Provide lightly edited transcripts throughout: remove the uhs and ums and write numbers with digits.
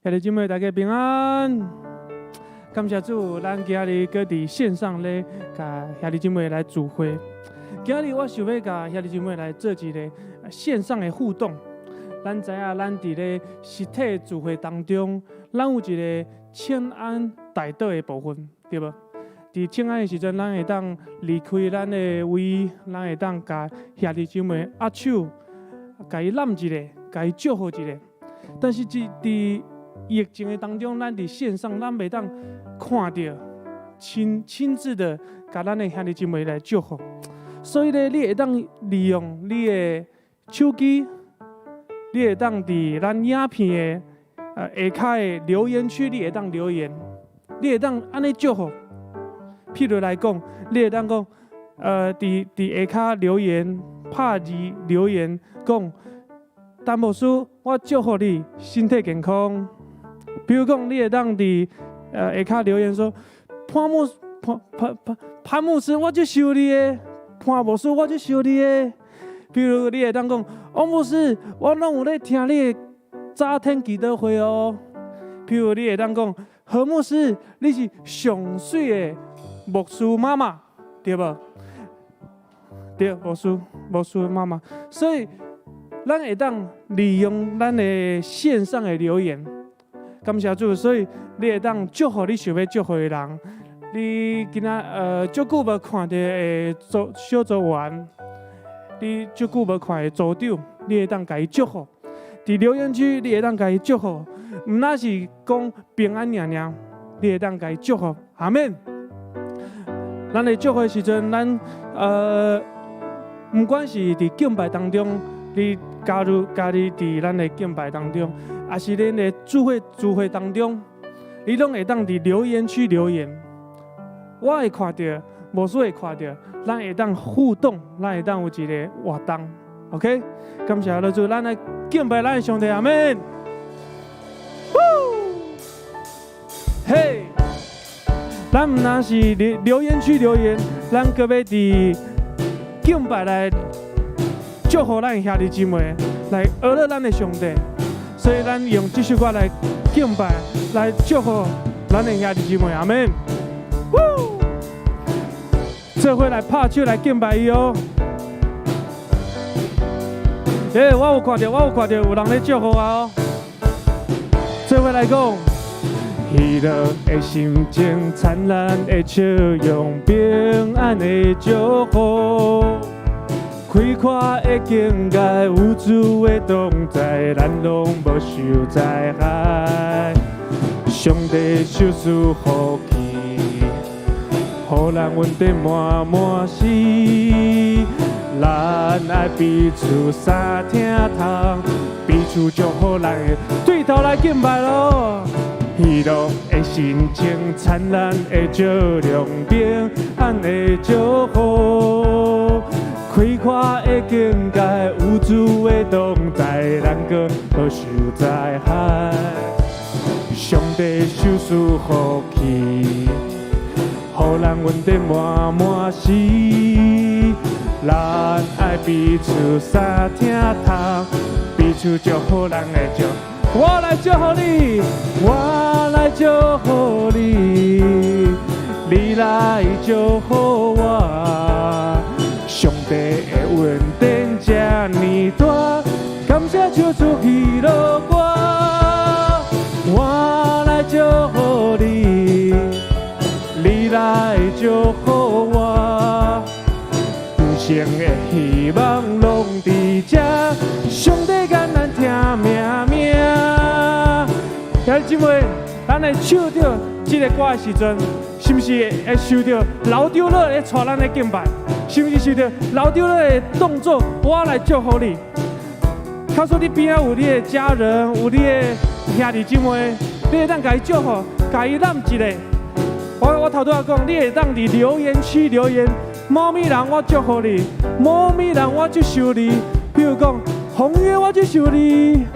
兄弟姊妹，大家平安。感謝主，咱今日閣佇線上咧，共兄弟姊妹來聚會。今日我想欲共兄弟姊妹來做一个線上的互動。咱知影，咱佇咧實體聚會當中，咱有一个請安代禱的部分，對無？佇請安的時陣，咱會當離開咱的位，咱會當共兄弟姊妹握手，共伊攬一下，共伊祝福一下。但是，佇疫情的當中，咱佇線上，咱袂當看著親自的共咱的兄弟姊妹來祝福。所以咧，你會當利用你的手機，你會當佇咱影片的下跤的留言區，你會當留言，你會當按呢祝福。譬如來講，你會當講，佇下跤留言，拍字留言講，陳牧師，我祝福你身體健康。比如講，你會當佇下跤留言說，潘牧潘潘潘潘牧師，我足想你的，潘牧師，我足想你的。比如你會當講，王牧師，我攏有咧聽你的早天祈禱會哦。譬如你會當講，何牧師，你是上媠的牧師媽媽，對無？對，牧師媽媽。所以，咱會當利用咱的線上的留言，感謝主。所以你會當祝福你想欲祝福的人。你今仔足久無看著的組小組員，你足久無看的組長，你會當共伊祝福。佇留言區，你會當共伊祝福，毋但是講平安爾爾，你會當共伊祝福。阿們。咱咧祝福的時陣，咱毋管是佇敬拜當中，你加入佇咱的敬拜當中，抑是咱的聚會當中，你攏會當佇留言區留言，我會看著，牧師會看著，咱會當互動，咱會當有一个活動，OK？感謝老主，咱來敬拜咱的上帝，阿們。嘿，咱毋但是留言區留言，咱閣欲佇敬拜來祝福咱兄弟姊妹，來學了咱的上帝。所以咱用這首歌來敬拜，來祝福咱的兄弟姊妹，阿們。做伙來拍手來敬拜伊哦。欸，我有看著有人咧祝福我哦。做伙來講，喜樂的心情，燦爛的笑容，平安的祝福，開闊的境界，有主的同在，咱攏無受災害。上帝賞賜福氣，予咱恩典滿滿是。咱愛彼此相疼痛，彼此祝福咱的對頭來敬拜囉。喜樂的心情，燦爛的笑容，平安的祝福，開闊的境界，有主的同在，咱閣無受災害。上帝賞賜福氣，予咱恩典滿滿是。咱愛彼此相疼痛，彼此祝福咱的祝。我來祝福你，我來祝福你，你來祝福我。上帝的恩典這呢大，感謝唱出喜樂歌。我來祝福你，你來祝福我。人生的希望攏佇這，上帝共咱聽命命。兄弟姊妹，咱來唱著這个歌的時陣，是毋是會想著老長老咧帶咱咧敬拜？是毋是想著老長老的動作？我來祝福你。假使你邊仔有你的家人，有你的兄弟姊妹，你會當共伊祝福，共伊攬一下。我頭拄仔講，你會當佇留言區留言，某物人我祝福你，某物人我足想你。比如講，紅月我足想你。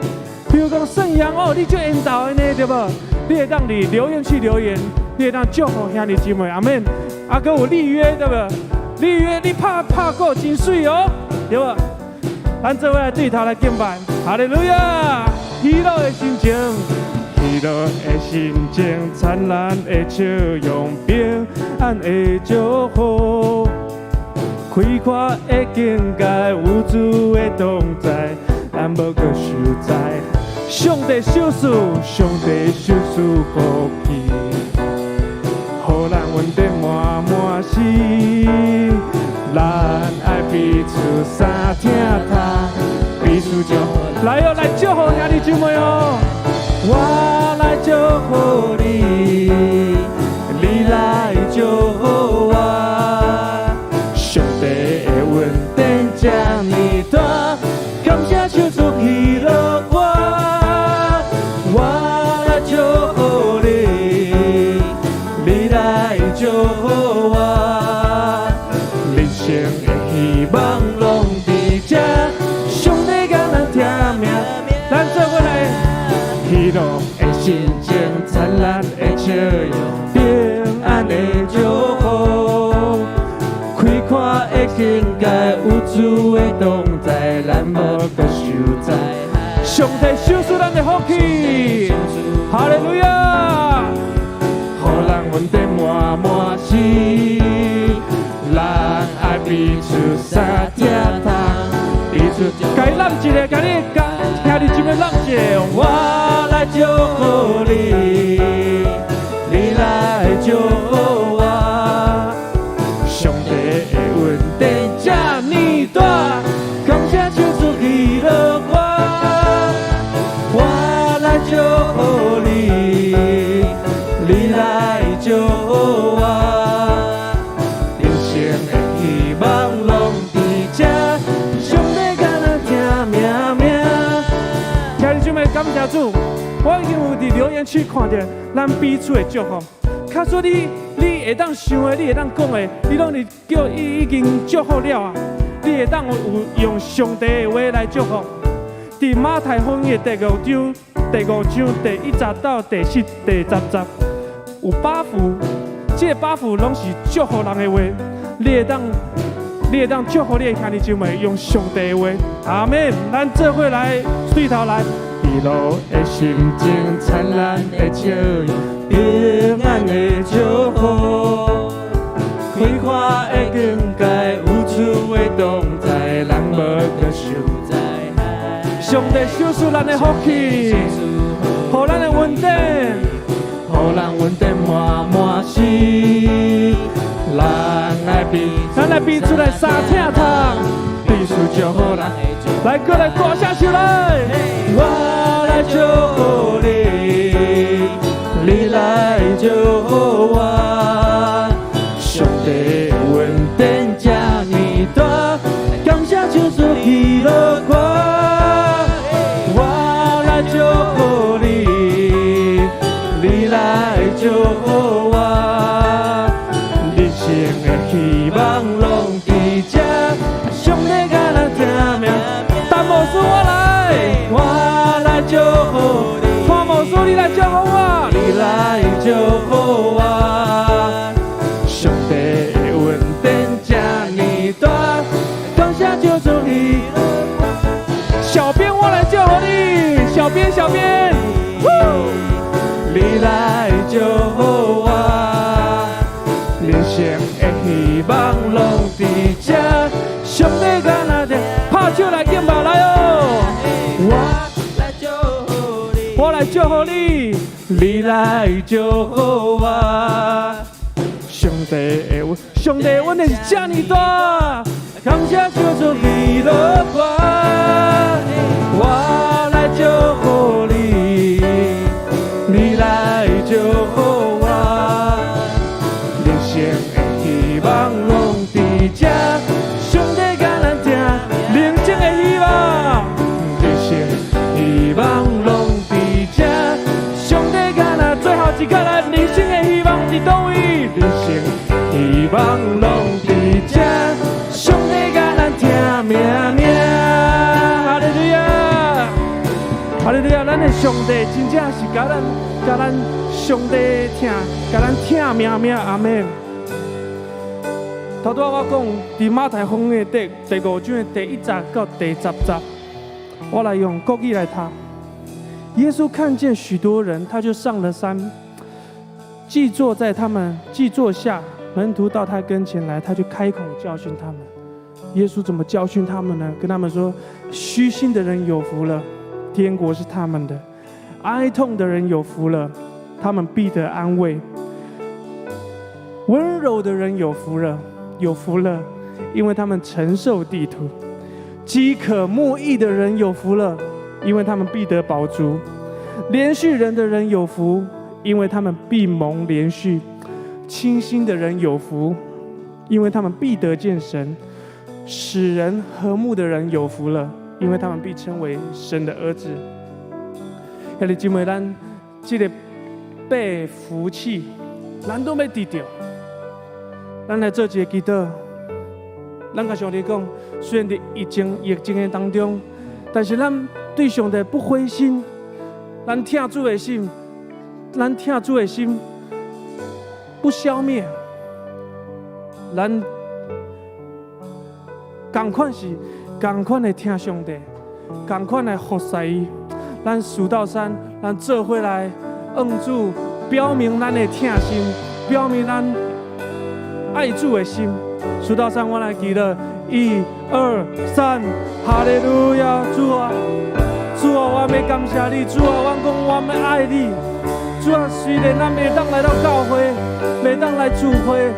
比如講，盛陽哦，你足緣投的呢，對無？你會當佇留言區留言，你會當祝福兄弟姊妹，阿們。啊，閣有立約對無？立約你拍拍鼓真媠哦，對無？咱做伙來對頭來敬拜，哈利路亞！喜樂的心情，喜樂的心情，燦爛的笑容，平安的祝福，開闊的境界，有主的同在，咱無閣受災。上帝賞賜，上帝賞賜福氣，予咱恩典滿滿時，咱愛彼此相疼痛，彼此祝福。來哦，來祝福兄弟姊妹哦，我來祝福你，你來祝福我。上帝的恩典這呢大，感謝救主喜樂我，我來祝福你，你來祝福我。人生的希望攏佇這，上帝共咱聽命，咱做伙來。喜樂的心情，燦爛的笑容，平安的祝福，開闊的境界，有主的同在，咱無閣受災。上帝賞賜咱的福氣，哈利路亞！予咱恩典滿滿時，咱愛彼此相疼痛，彼此共伊攬一下，共你共兄弟姊妹攬一下，我來祝福你，你來祝福我。上帝的恩典這呢大，感謝救主喜樂我，我來祝福你，你來祝福我。人生的希望攏佇這，上帝共咱聽命命。兄弟姊妹，感謝主，我已經有佇留言區看著咱彼此的祝福。假使你會當想的，你會當講的，你攏是叫伊已經祝福了啊！你會當有用上帝的話來祝福。佇馬太福音的第五章第1節到第四、第10節，有八福，這個八福攏是祝福人的話。你會當祝福你的兄弟姊妹，用上帝的話。阿門。咱做伙來，對頭來。喜樂的心情，燦爛的笑容，平安的祝福，開闊的境界，有主的同在，咱無閣受災。上帝賞賜咱的福氣，予咱的恩典，予咱恩典滿滿時，咱來彼，咱來彼此來相疼痛，彼此祝福咱，來過來大聲唱來，我來祝福你，你來祝福我。上帝恩典這呢大，感謝救主喜樂我，我來祝福你，你來祝福我。人生的希望攏佇這，上帝共咱聽命。陳牧師我來，我來祝福你。潘牧師你來祝福我，你來祝福我。上帝的恩典這呢大，感謝救主喜樂。小編我來祝福你，小編小編，你來祝福我。人生的希望攏佇這，上帝共咱聽，拍手來敬拜來哦。我來祝福你，我來祝福你，你來祝福我。上帝的恩，上帝的恩典是這呢大，感謝救主喜樂我，我來祝福你，你來祝福我。人生的希望攏佇這，上帝共咱聽，寧靜的希望，人生希望攏佇這，上帝共咱最後一個來，人生的希望佇佗位？人生希望攏佇這，上帝共咱聽命命。哈利路亞，哈利路亞！咱的上帝真正是共咱上帝疼，共咱疼命命。阿門。頭拄仔我講，佇馬太福音的第五章的第1節到第10節，我來用國語來讀。耶穌看見許多人，他就上了山，既坐下，門徒到他跟前來，他就開口教訓他們。耶穌怎麼教訓他們呢？跟他們說：虛心的人有福了，天國是他們的；哀痛的人有福了，他們必得安慰；溫柔的人有福了，有福了，因為他們承受地土；飢渴慕義的人有福了，因為他們必得飽足；憐恤人的人有福，因為他們必蒙憐恤；清心的人有福，因為他們必得見神；使人和睦的人有福了，因為他們必稱為神的兒子。兄弟姊妹，咱這个八福氣，咱都欲得著。咱來做一个祈禱，咱共上帝講，雖然佇疫情的當中，但是咱對上帝不灰心，咱疼主的心，咱疼主的心不消滅，咱仝款是仝款的疼上帝，仝款來服侍伊。咱數到三，咱做伙來向主表明咱的疼心，表明咱愛主的心。數到三，我來祈禱，一、二、三，哈利路亞，主啊，主啊，我欲感謝你，主啊，我講我欲愛你，主啊，雖然咱袂當來到教會，袂當來聚會，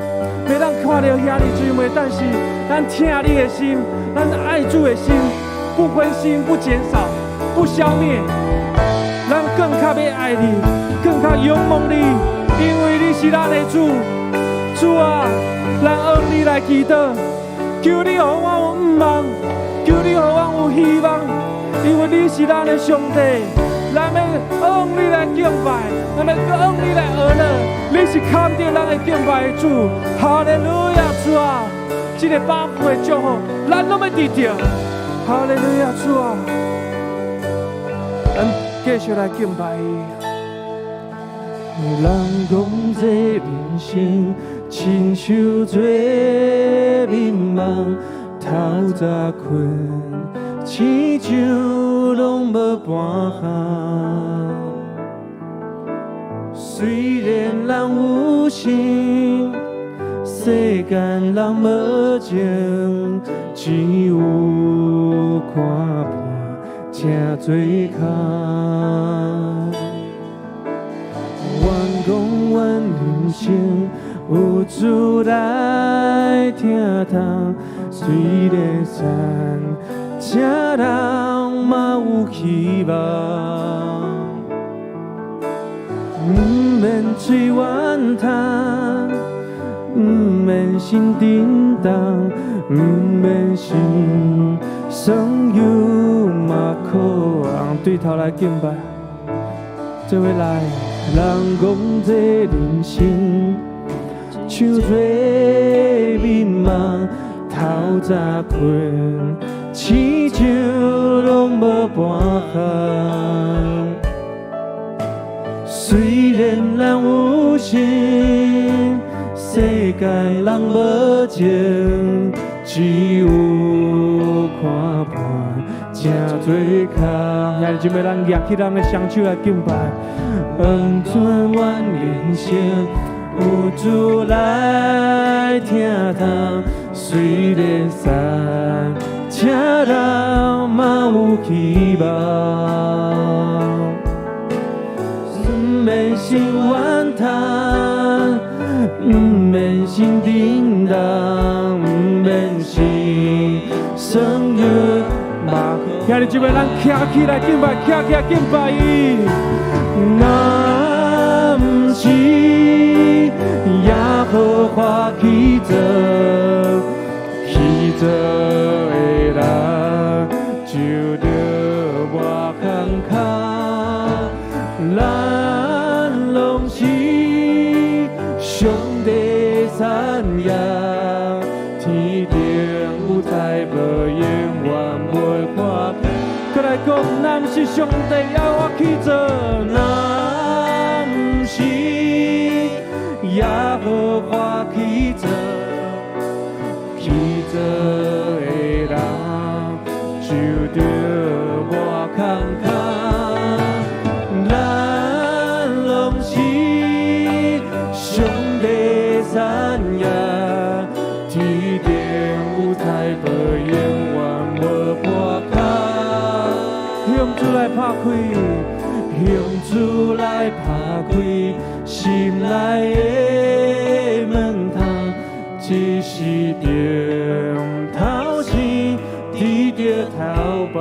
袂當看著兄弟姊妹，但是咱疼你的心，咱愛主的心，不灰心，不減少，不消滅，咱更較欲愛你，更較仰望你，因為你是咱的主，主啊，咱向你來祈禱，求你予我有盼望，求你予我有希望，因為你是咱的上帝，咱欲向你來敬拜，咱欲向你來學樂，你是堪得咱的敬拜的主，哈利路亞，主啊，這个八福的祝福，咱攏欲得著，哈利路亞，主啊，咱繼續來敬拜伊。人講這人生親像做眠夢，透早睏，醒像攏無半項。雖然人有心，世間人無情，只有看破，才做空。願講阮人生有主來疼痛，雖然散，這人嘛有希望。毋免催怨嘆，毋免心震動，毋免心酸又嘛渴望。對頭來敬拜，做伙來。人講這人生像做眠夢，透早睏，醒像攏無半項。雖然人有心，世間人無情，只有看破才做空。兄弟姊妹，咱舉起咱的雙手來敬拜。願阮人生有主來疼痛，雖然散，這人嘛有希望。毋免心怨嘆，毋免心震動，毋免心酸又嘛。兄弟姊妹，咱徛起來敬拜，徛起來敬拜伊。若毋是耶和華去做，去做的人就著無工課。咱攏是上帝產業，天頂有財寶永遠袂破。閣來講，若毋是上帝要我去做，若毋是耶和華去做，去做的人就著無工課。是上帝產業，天頂有財寶永遠無破空。向主來拍開，向主來拍開心內的門窗，一時頂頭生，佇著頭房。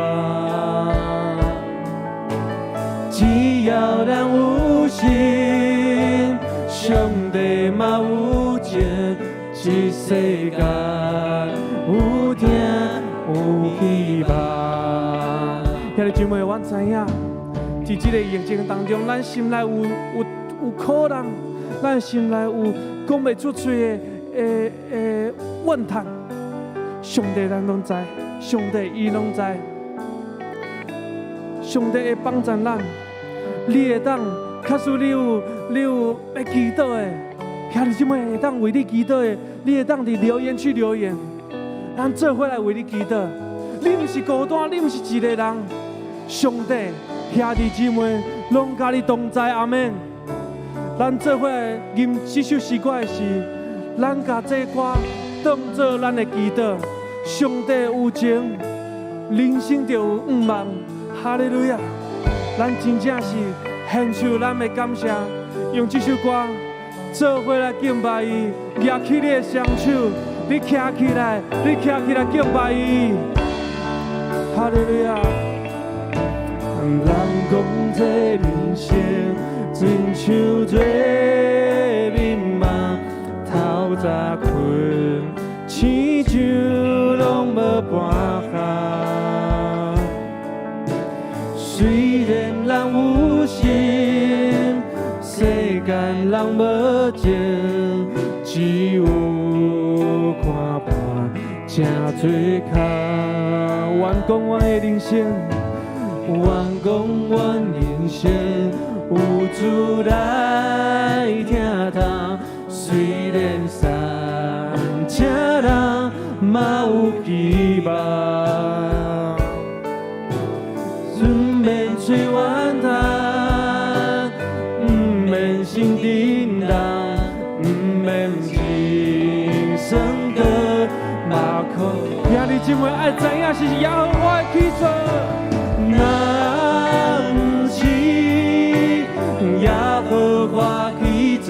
只要咱有心，上帝嘛有情，這世間有疼有希望。兄弟姊妹，阮知影，佇這個疫情當中，咱心內有苦難，咱心內有講袂出喙的怨嘆。上帝咱攏知，上帝伊攏知，上帝會幫助咱。你會當，假使你有欲祈禱的，兄弟姊妹會當為你祈禱的，你會當佇留言區留言，咱做伙來為你祈禱。你毋是孤單，你毋是一個人，上帝兄弟姊妹攏佮你同在，阿們。咱做伙來吟這首詩歌的時，咱共這歌當做咱的祈禱。上帝有情，人生就有向望。哈利路亞！咱真正是獻上咱的感謝，用這首歌做伙來敬拜伊，舉起你的雙手，你徛起來，你徛起來敬拜伊。哈利路亞！人講這人生親像做眠夢，透早睏，醒想攏無半項。雖然人有心，世間人無情，只有看破才做空。願講阮的人生，願講阮人生有主來疼痛，雖然三請人嘛有希望。毋免催怨嘆，毋免心震動，毋免心酸閣目眶。兄弟姊妹愛知影是耶和華的起做，若毋是耶和華起做，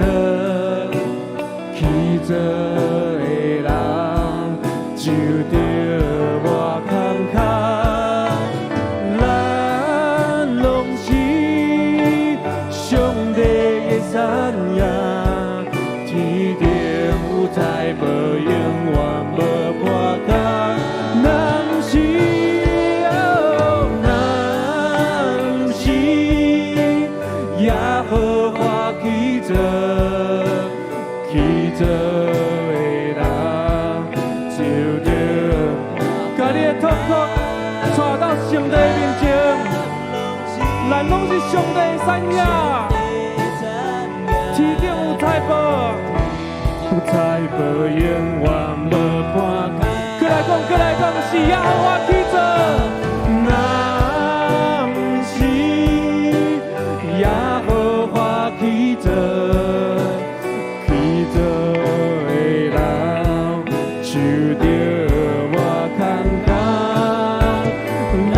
起做的人就著無空空。咱攏是上帝的產業，天頂有財寶永遠無破空。若毋是，若毋是耶和華起做，起做的人就著。共你的痛苦帶到上帝面前，咱攏是上帝的產業，天頂有財寶，有財寶永遠無破空。閣來講，閣來講，是耶和華起做。若毋是耶和華起做，起做的人就著無空空。咱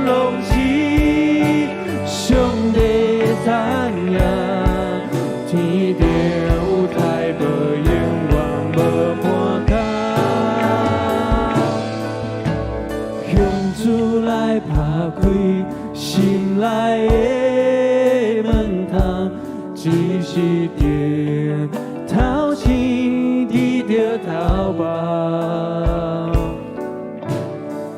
攏是上帝的產業，天頂有財寶永遠無破空。向主來拍開心內的門窗，一時頂頭生佇著頭房。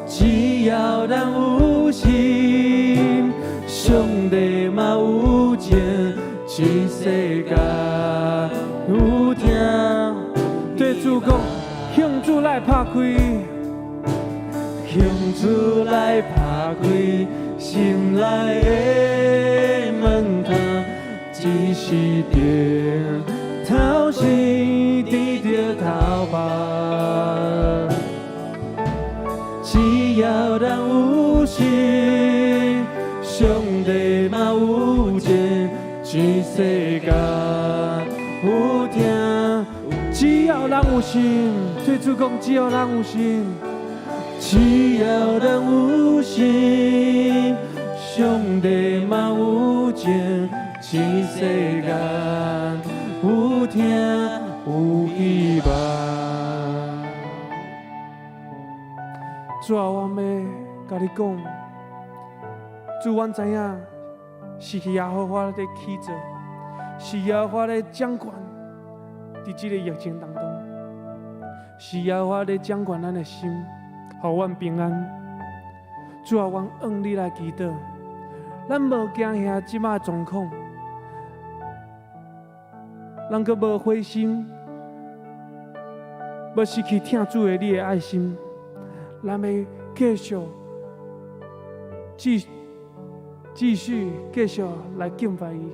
只要咱有心，上帝嘛有情，這世間有疼。對主講，向主來拍開，向主來拍開心內的門窗，一時頂頭生佇著頭房。只要咱有心，上帝嘛有情，這這世間有疼，只要人有心，對主講，只要人有心，只要人有心，上帝嘛有情，這世間有疼有希望。主啊，我欲共你講，主，阮知影是耶和華咧起做，是耶和華咧掌權，佇這個疫情當中，是耶和華咧掌管咱的心，予阮平安。主啊，阮向你來祈禱，咱無驚嚇這擺狀況，咱閣無灰心，無失去疼主的你的愛心，咱欲繼續繼繼續繼續來敬拜伊。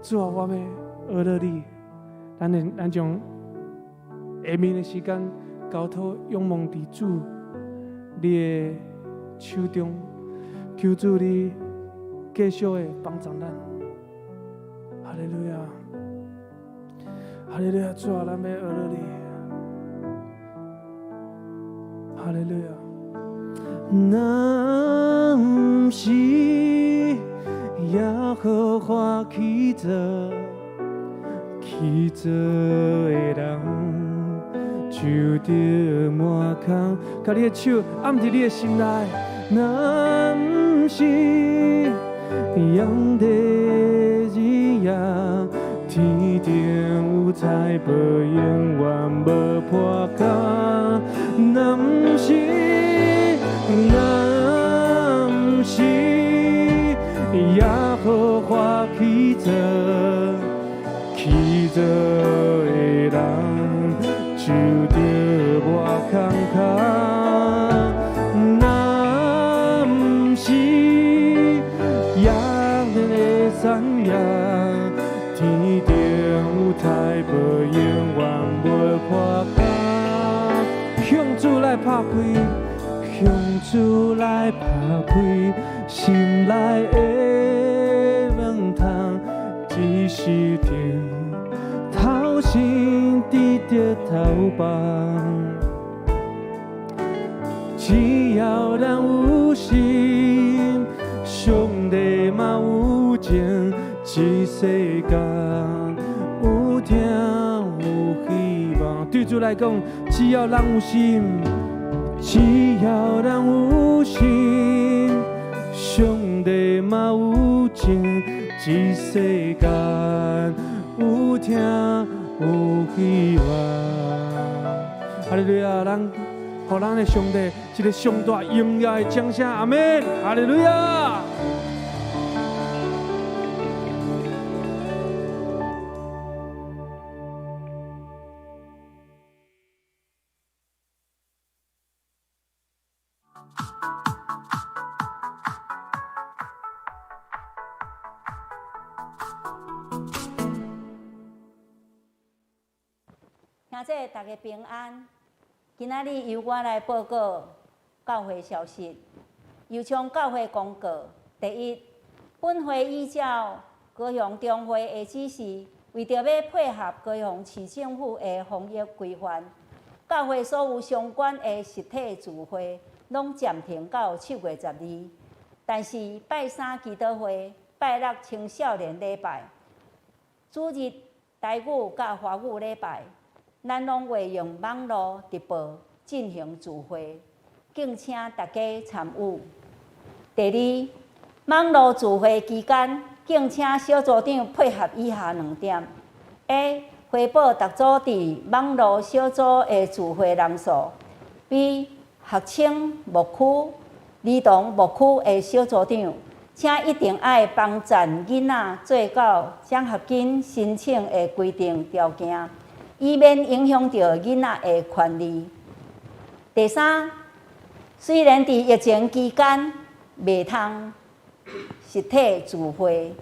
主啊，我欲學著你，咱的咱將下面的時間交託仰望佇主你的手中，求主你繼續的幫助咱。哈利路亞，哈利路亞，主啊，咱欲學著你。哈利路亞。若毋是耶和華起做，起做的人就著抹空。共你的手按佇你的心內。若毋是上帝日夜，天頂有財寶永遠無破空。若毋是，若毋是耶和華起做，起做的人就著抹空空。若毋是耶的產業，天頂有財寶永遠袂破空。向主來拍開，向主來拍開心內的門窗，只是等頭先得著頭幫。只要咱有心，上帝嘛有情，這世間有疼有希望。對主來講，只要人有心，只要咱有心，上帝嘛有情，這世間有疼有希望。哈利路亞，咱予咱的上帝一個上大榮耀的掌聲，阿們，哈利路亞。兄弟，大家平安。今仔日由我來報告教會消息。右昌教會公告：第一，本會依照高雄中會的指示，為著欲配合高雄市政府的防疫規範，教會所有相關的實體聚會攏暫停到7月12。但是拜三祈禱會、拜六青少年禮拜、主日台語佮華語禮拜，咱攏會用網路直播進行聚會，敬請大家參與。第二，網路聚會期間，敬請小組長配合以下兩點：A. 回報逐組佇網路小組的聚會人數；B. 學青牧區、兒童牧區的小組長，請一定愛幫贊囡仔做到獎學金申請的規定條件，以免影響著囡仔的權利。第三，雖然佇疫情期間袂通實體聚會，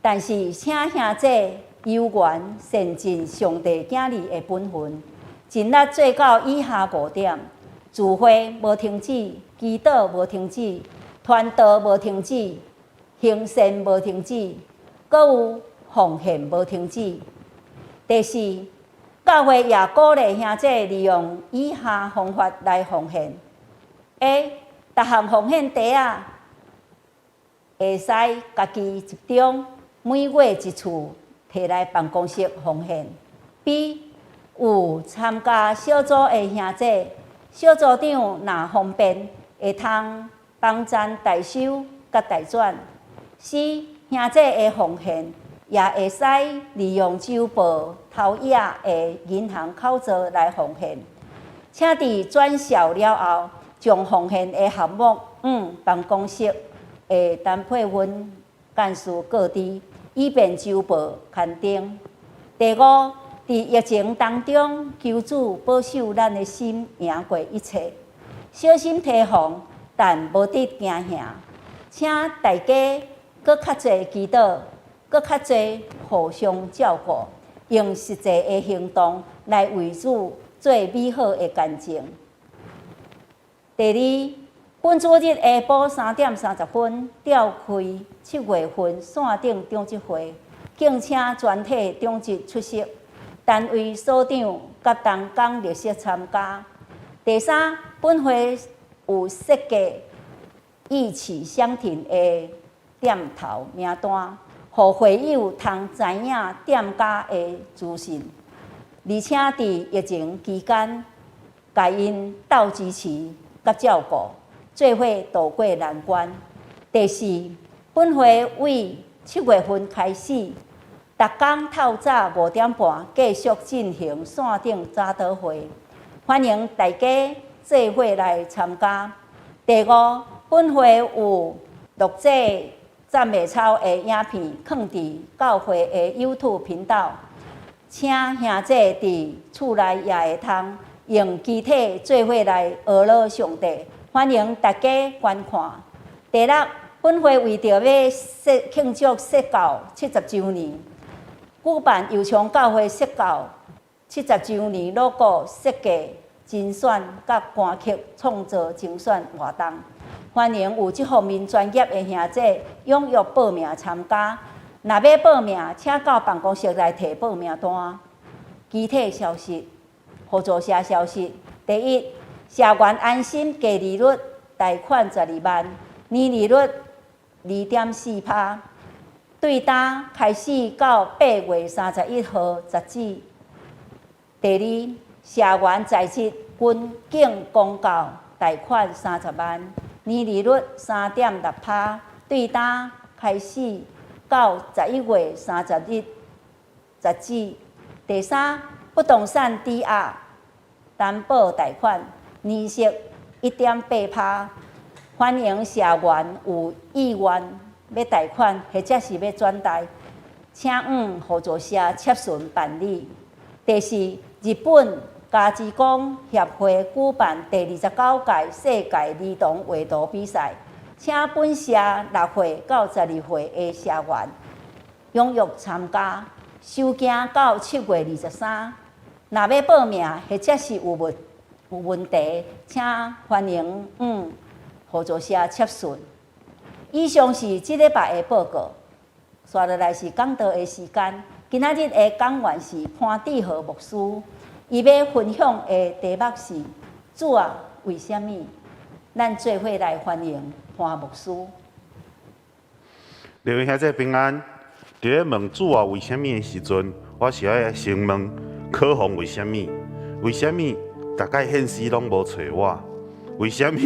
但是請兄弟猶原善盡上帝囝兒的本分，盡力做到以下五點：聚會無停止，祈禱無停止，傳道無停止，行善無停止，閣有奉獻無停止。第四，教會也鼓勵兄弟利用以下方法來奉獻：A. 逐項奉獻袋仔會使家己集中，每月一次提來辦公室奉獻。B. 有參加小組的兄弟，小組長若方便，會通幫贊代收佮代轉。C. 兄弟的奉獻也會使利用周報投影的銀行口座來奉獻。請佇轉銷了後，將奉獻的項目向辦公室的陳佩芬幹事告知，以便周報刊登。第五，佇疫情當中，求主保守咱的心贏過一切，小心提防，但無得驚嚇。請大家閣較濟祈禱，閣較濟互相照顧，用實際的行動來為主做美好的見證。第二，本主日下晡3點30分召開7月份線頂長執會，敬請全體長執出席，單位所長佮同工列席參加。第三，本會有設計意氣相挺的點頭名單，予會友通知影店家的資訊，而且佇疫情期間，共𪜶鬥支持佮照顧，做伙渡過難關。第四，本會為7月份開始，逐工透早5點半繼續進行線頂早禱會，歡迎大家做伙來參加。第五，本會有錄製讚美操的影片，放佇教會的 YouTube 頻道，請兄弟佇厝內也會通用機體做伙來學樂上帝，歡迎大家觀看。第六，本會為著欲慶祝設教70週年，舉辦右昌教會設教70週年 logo 設計甄選佮歌曲創作甄選活動，歡迎有這方面專業的兄弟踴躍報名參加。若欲報名，請到辦公室來提報名單。其他消息，合作社消息：第一，社員安心低利率貸款12萬，年利率2.4%，對單開始到8月31號截止。第二，社員在職軍警公教貸款30萬，年利率3.6%，對單開始到11月30日截止。第三，不動產抵押擔保貸款，年息1.8%，歡迎社員有意願欲貸款或者是欲轉貸，請向合作社洽詢辦理。第四，日本家之工協會舉辦第29屆世界兒童畫圖比賽，請本社6歲到12歲的社員踴躍參加，收件到7月23。若欲報名或者是有問題，請歡迎向合作社洽詢。以上是這禮拜的報告，紲落來是講道的時間。今仔日的講員是潘志和牧師，伊欲分享的題目是：主啊，為啥物？咱做伙來歡迎潘牧師。各位兄弟平安。佇咧問主啊，為啥物的時陣，我是愛先問可宏為啥物？為啥物逐擺獻詩攏無揣我？為啥物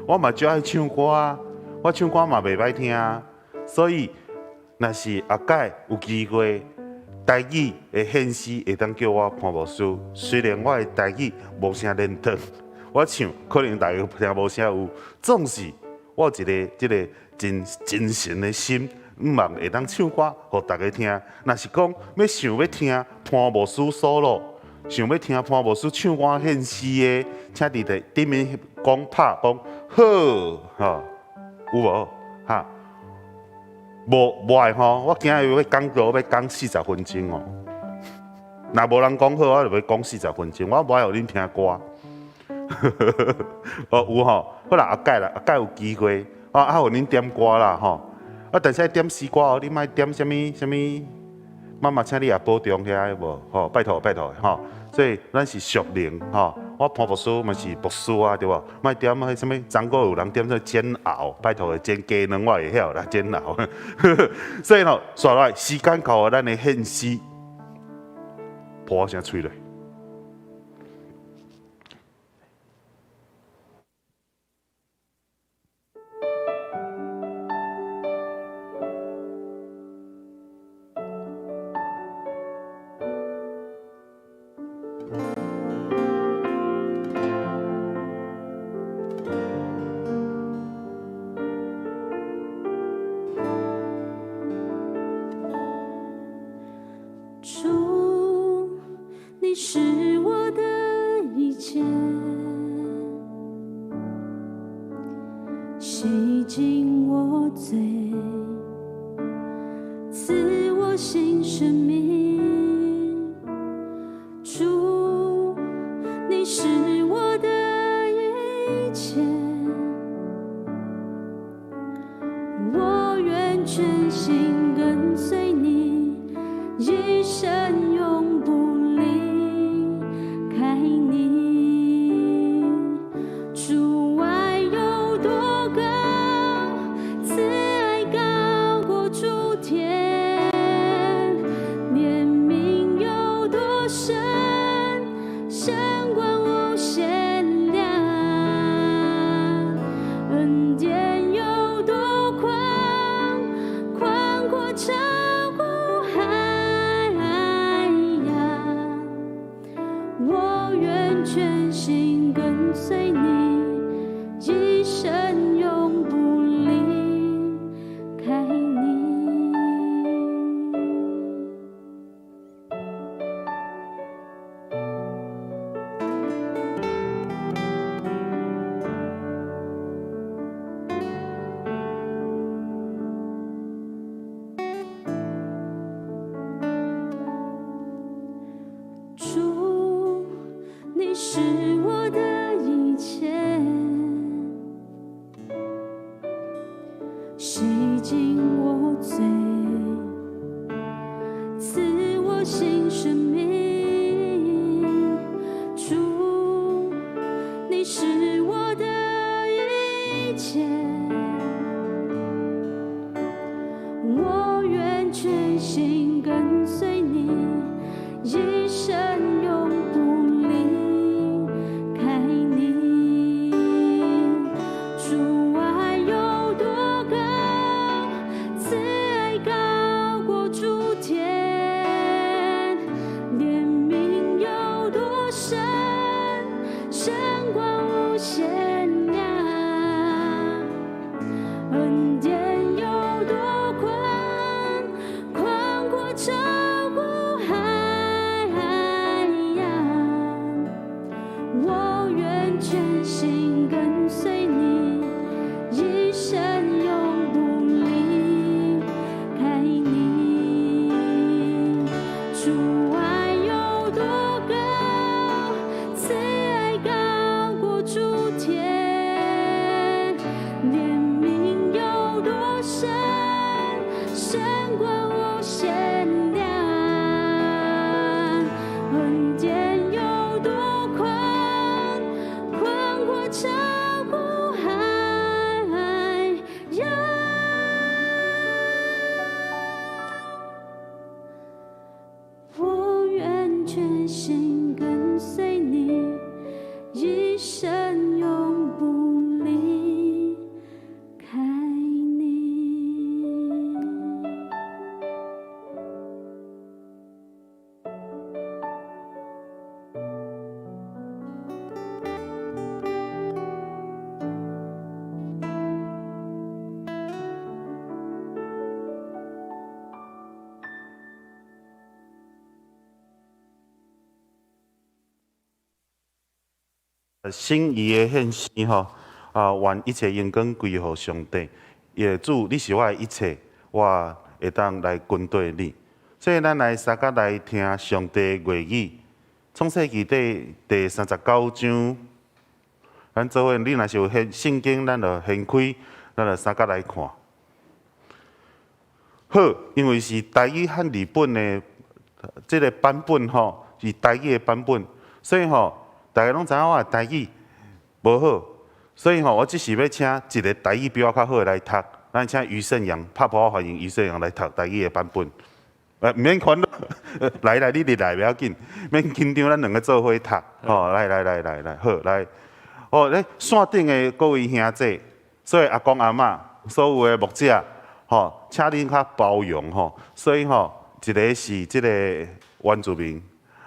我嘛足愛唱歌啊？我唱歌嘛袂歹聽啊。所以，若是後擺有機會，台語的獻詩會當叫我潘牧師。雖然我的台語無啥輪轉，我唱可能大家聽無啥有，總是我有一个這个真真誠的心，向望會當唱歌予大家聽。若是講欲想欲聽潘牧師 solo，想欲聽潘牧師唱歌獻詩的，請佇佇頂面講拍講好吼，有無？哈？無無愛吼，我今日欲講道欲講40分鐘哦。若無人講好，我就欲講四十分鐘。我無愛予恁聽歌。哦，有吼，好啦，後擺啦，後擺有機會，啊，予恁點歌啦吼。啊，但是愛點西瓜哦，你莫點啥物啥物，媽媽請你也保重遐無？吼，拜託拜託吼。所以咱是屬靈吼，我潘牧師嘛是牧師啊，對無？莫點彼啥物，昨晡有人點做煎熬，拜託的煎雞卵我會曉啦，煎熬。所以吼，煞落來時間到，咱的獻詩，破聲吹落。主，你是我的一切，洗淨我罪，賜我新生命。主，你是我的一切，我願全心跟隨你，一生永不離開你。主愛有多高，慈愛高過諸天，憐憫有多深，勝過無限量。恩典有多寬，寬闊超過海洋。我願全心跟隨你，一生永不離開你。主，你是我的一切，洗淨我罪，賜我新生命。主，你是我的一切，我願全心跟隨你，一生永不離開你。主愛有多高，慈愛高過諸天，憐憫有多深，勝過無限量。恩典有多寬，寬闊超過海洋。我願全心跟隨你，一生永不離開你。主愛有多高，慈愛高過諸天，憐憫有多深，勝過無限量。恩典有多寬，寬闊超過海洋。我願全心跟隨你，一生永不離開你。心儀的獻詩吼，啊，願一切榮光歸予上帝。伊主，你是我的一切，我會當來跟隨你。所以，咱來相佮來聽上帝的話語。創世記第39章，咱做伙，你若是有聖經，咱就掀開，咱就相佮來看。好，因為是台語漢字本的這个版本吼，是台語的版本，所以吼，大家攏知影我的台語無好，所以吼，我只是欲請一个台語比我較好的來讀。咱請余勝陽，拍破歡迎余勝陽來讀台語的版本。毋免煩惱，來來，你入來袂要緊，免緊張，咱兩个做伙讀。吼，來來來來來，好來。哦，咧線頂的各位兄弟，所以阿公阿嬤，所有的牧者，吼，請恁較包容吼。所以吼，一个是這个原住民，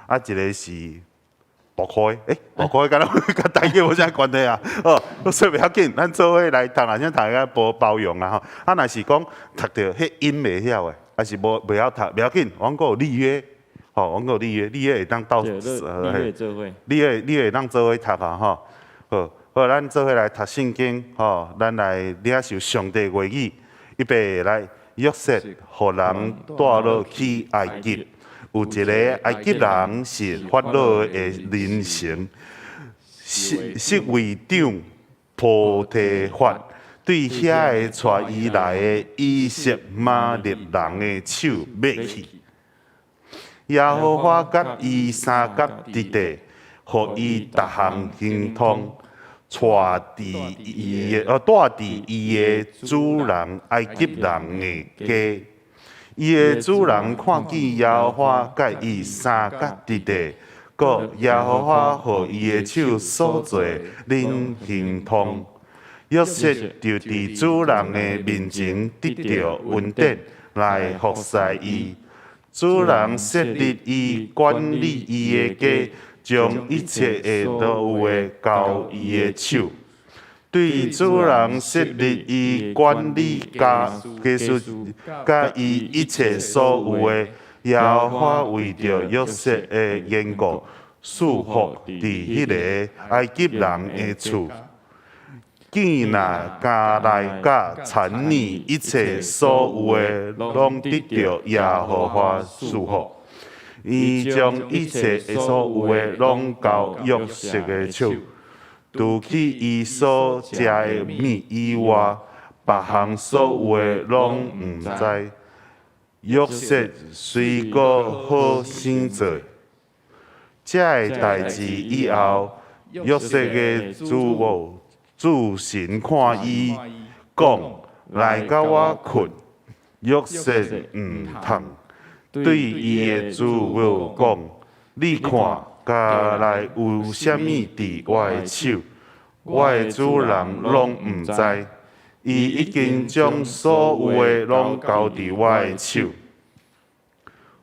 啊，一个是大箍的，欸，大箍的敢若佮台語無啥關係啊？哦，所以袂要緊，咱做伙來讀啊，請大家包包容啊吼。啊，若是講讀著彼音袂曉的，抑是無袂曉讀，袂要緊，阮閣有立約，吼，阮閣有立約，立約會當鬥，立約做伙，立約立約會當做伙讀啊吼。好，好，咱做伙來讀聖經，吼，咱來領受上帝話語。預備來，約瑟予人帶落去埃及，有一个埃及人是法老的人臣，侍衛長波提乏，對遐个帶伊來的以實瑪利人的手買去。耶和華佮伊相佮佇咧，予伊逐項亨通。帶佇伊的，帶佇伊的主人埃及人的家。伊的主人看見耶和華佮伊相佮佇咧，閣耶和華予伊的手所做恁亨通。約瑟就佇主人的面前得著恩典，來服侍伊。主人設立伊管理伊的家，將一切的所有的交伊的手。對主人設立伊管理家家事，佮伊一切所有的，耶和華為著約瑟的緣故，賜福佇彼个埃及人的厝。囝仔家內佮田產一切所有的，攏得著耶和華賜福。伊將一切所有的攏交約瑟的手，除去伊所食的物以外，別項所有的攏毋知。約瑟隨閣好生做。這个代誌以後，約瑟的主母主神看伊，講：來佮我睏。約瑟毋通。對伊的主母講：你看，家內有啥物佇我的手，我的主人攏毋知。伊已經將所有的攏交佇我的手。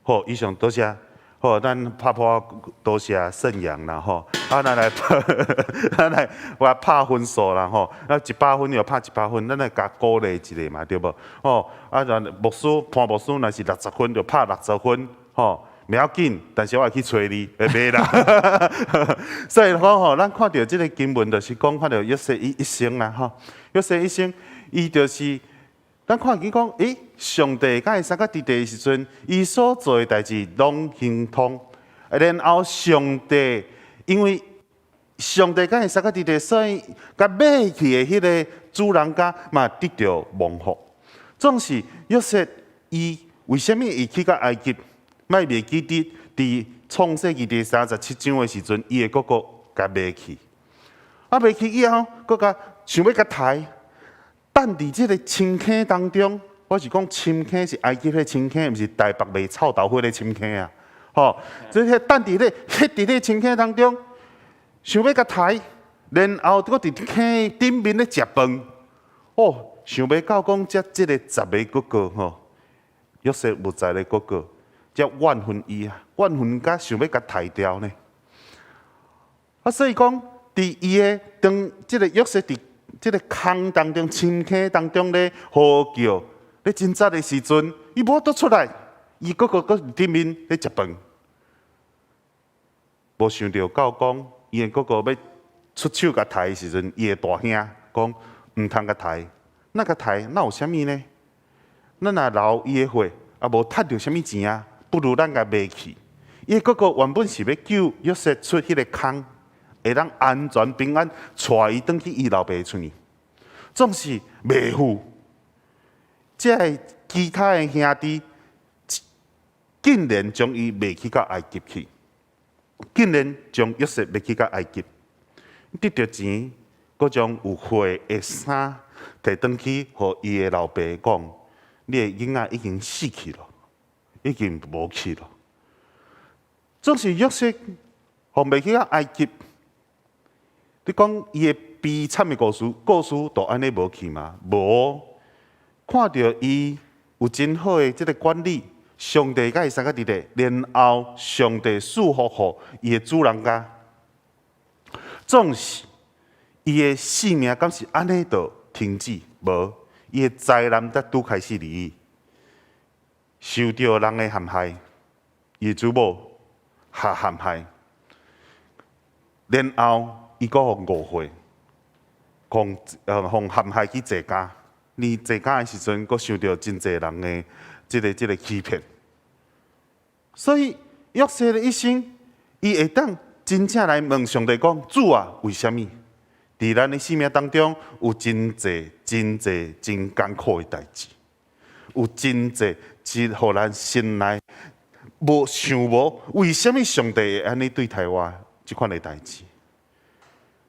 好，以上多謝。好，咱拍破多謝聖陽啦吼。啊，咱來，咱來我拍分數啦吼。啊，100分就拍100分，咱來共鼓勵一下嘛，對無？吼，啊，咱牧師潘牧師若是60分，就拍60分，吼，袂要緊，但是我會去揣你，會袂啦。所以講吼，咱看著這个經文，就是講看著約瑟伊一生啦，吼，約瑟一生，伊就是咱看見講，欸，上帝佮伊相佮佇咧的時陣，伊所做的代誌攏亨通。然後上帝因為上帝佮伊相佮佇咧，所以共買去的彼个主人家嘛得著蒙福。總是約瑟伊為啥物會去到埃及？莫袂記得佇創世記第37章的時陣，伊的哥哥共賣去。啊，賣去以後，閣共想欲共刣，等佇這个深坑當中，我是講深坑是埃及彼深坑，毋是台北賣臭豆腐的深坑啊！吼，這個等佇咧，彼佇咧深坑當中，想欲共刣，然後閣佇坑頂面咧食飯。哦，想袂到講這這个十个哥哥吼，約瑟有十个哥哥，才怨恨伊啊，怨恨甲想欲共刣掉呢。啊，所以講，佇伊的當這个約瑟佇這个坑當中、深坑當中咧呼叫、咧掙扎的時陣，伊無法度出來，伊哥哥閣佇頂面咧食飯。無想著到講，伊的哥哥欲出手共刣的時陣，伊的大兄講毋通共刣，若共刣，那有啥物呢？咱若流伊的血，也無趁著啥物錢啊？不如咱共賣去。伊的哥哥原本是欲救約瑟出彼个坑，會當安全平安帶伊轉去伊老爸厝呢。總是袂赴。這个其他的兄弟竟然將伊賣去到埃及去，竟然將約瑟賣去到埃及，得著錢，閣將有血的衫提轉去，予伊的老爸講：你的囡仔已經死去咯，已經無去咯。總是約瑟予賣去到埃及，你講伊的悲慘的故事，故事就按呢無去嗎？無，看著伊有真好的這个管理，上帝佮伊相佮佇咧，然後上帝賜福予伊的主人家，總是伊的性命敢是按呢就停止？無，伊的災難才拄開始而已，受著人的陷害，伊的主某予陷害，然後伊閣予誤會，予陷害去坐監。你坐監的時陣，閣受著真濟人的這个欺騙。所以約瑟的一生，伊會當真正來問上帝講：主啊，為啥物？佇咱的生命當中，有真濟、真濟、真艱苦的代誌，有真濟是予咱心內無想無，為啥物上帝會按呢對待我這款的代誌？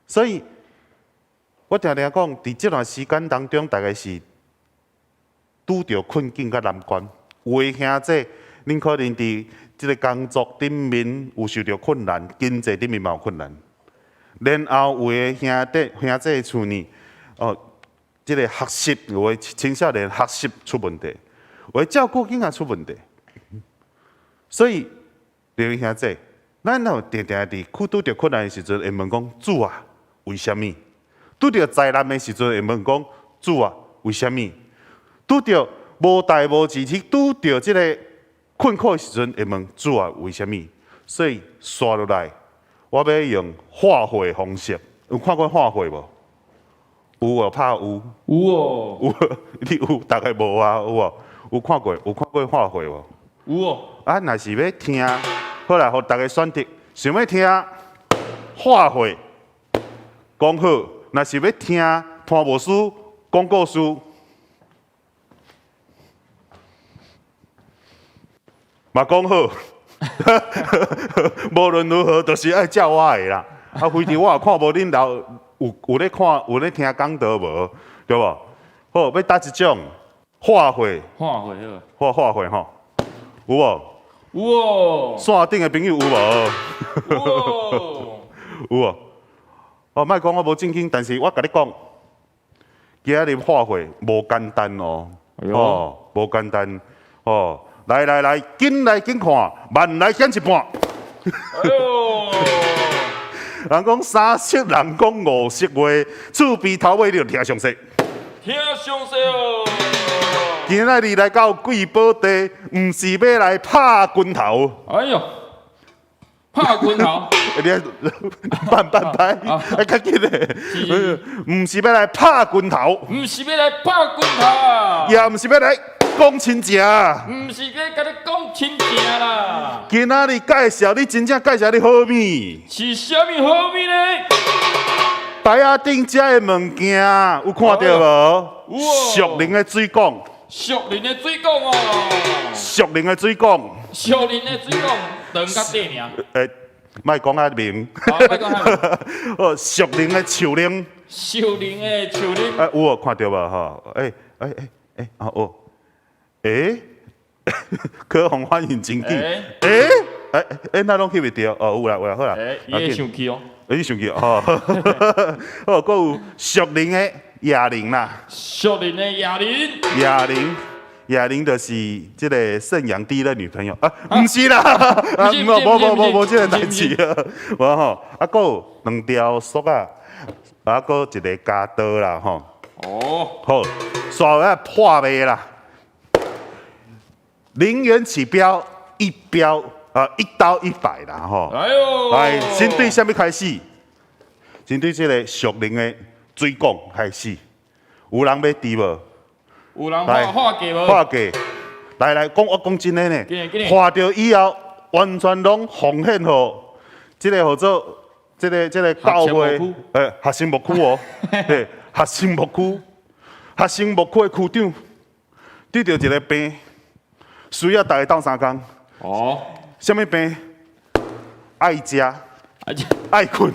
所以，我定定講，佇這段時間當中，大概是拄著困境佮難關。有的兄弟，恁可能佇這个工作頂面有受著困難，經濟頂面嘛有困難。然後有的兄弟兄姊厝呢，哦，這个學習有的青少年學習出問題，有的照顧囡仔出問題。所以，各位兄弟，咱若有定定佇拄著困難的時陣，會問講主啊，為啥物？拄著災難的時陣，會問講主啊，為啥物？拄著無代無誌去拄著這个困苦的時陣，會問主啊，為啥物？所以，紲落來，我欲用畫畫的方式，有看過畫畫無？有哦，拍有。有哦。有，你有，大概無啊？有哦，有看過，有看過畫畫無？有哦。啊，若是欲聽，好啦，予逐家選擇，想欲聽畫畫講好，若是欲聽潘牧師講故事，嘛講好。無論如何，就是愛照我的啦。啊，非得我也看無恁老有咧看，有咧聽講道無？對無？好，欲佗一種畫畫。畫畫好。畫畫畫吼，有無？有哦。線頂的朋友有無？有哦。有無？哦，莫講我無正經，但是我共你講，今仔日畫畫無簡單哦，哦，無簡單哦。來來來，緊來緊看，慢來減一半。哎喲！人講三色人講五色話，厝邊頭尾你就聽詳細。聽詳細哦。今仔日來到貴寶地，毋是欲來拍拳頭。哎喲，拍拳頭。你慢半拍，愛較緊咧。毋是欲來拍拳頭。毋是欲來拍拳頭啊。也毋是欲來講親情。毋是欲共你講親情啦。今仔日介紹你，真正介紹你好物。是啥物好物呢？台仔頂遮的物件有看著無？有哦。屬靈的水管。屬靈的水管哦。屬靈的水管。屬靈的水管，長甲短爾。欸，莫講遐明。莫講遐明。哦，屬靈的樹奶。屬靈的樹奶。欸，有哦，看著無吼？欸欸欸欸，哦。欸，可宏反應真緊。欸欸欸，哪攏翕袂著？哦，有啦有啦，好啦。欸，伊會生氣哦。伊生氣哦。好，閣有屬靈的啞鈴啦。屬靈的啞鈴。啞鈴，啞鈴就是這个盛陽第一任女朋友啊，毋是啦，啊，無無無無這个代誌啊，無吼，啊，閣有兩條索仔，啊，閣一个鉸刀啦，吼。哦。好，煞來破賣啦。零元起標，一標啊，一刀一百啦，吼。哎喲。來，先對啥物開始？先對這个屬靈的水管開始。有人欲挃無？有人畫畫價無？畫價。來來，講我講真的呢。畫著以後，完全攏奉獻予這個號做這个教會，欸，學生牧區哦，對，學生牧區，學生牧區的區長。得著一个病，需要逐家鬥相共。哦。啥物病？愛食、愛睏、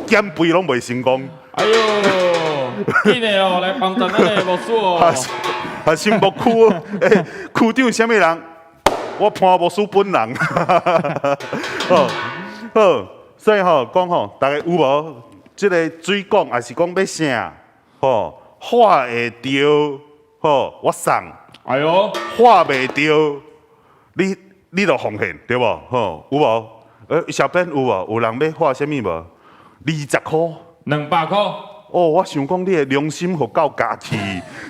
減肥攏袂成功。哎喲，緊的哦，來幫贊咱的牧師哦。核心牧區，欸，區長啥物人？我潘牧師本人。好，好，所以吼講吼，逐家有無？這个水管，抑是講欲啥？吼，喝會著，吼，我送。哎喲，喝袂著，你就奉獻，對無？吼，有無？小編有無？有人欲喝啥物無？20箍。200箍。哦，我想講你的良心予夠家去，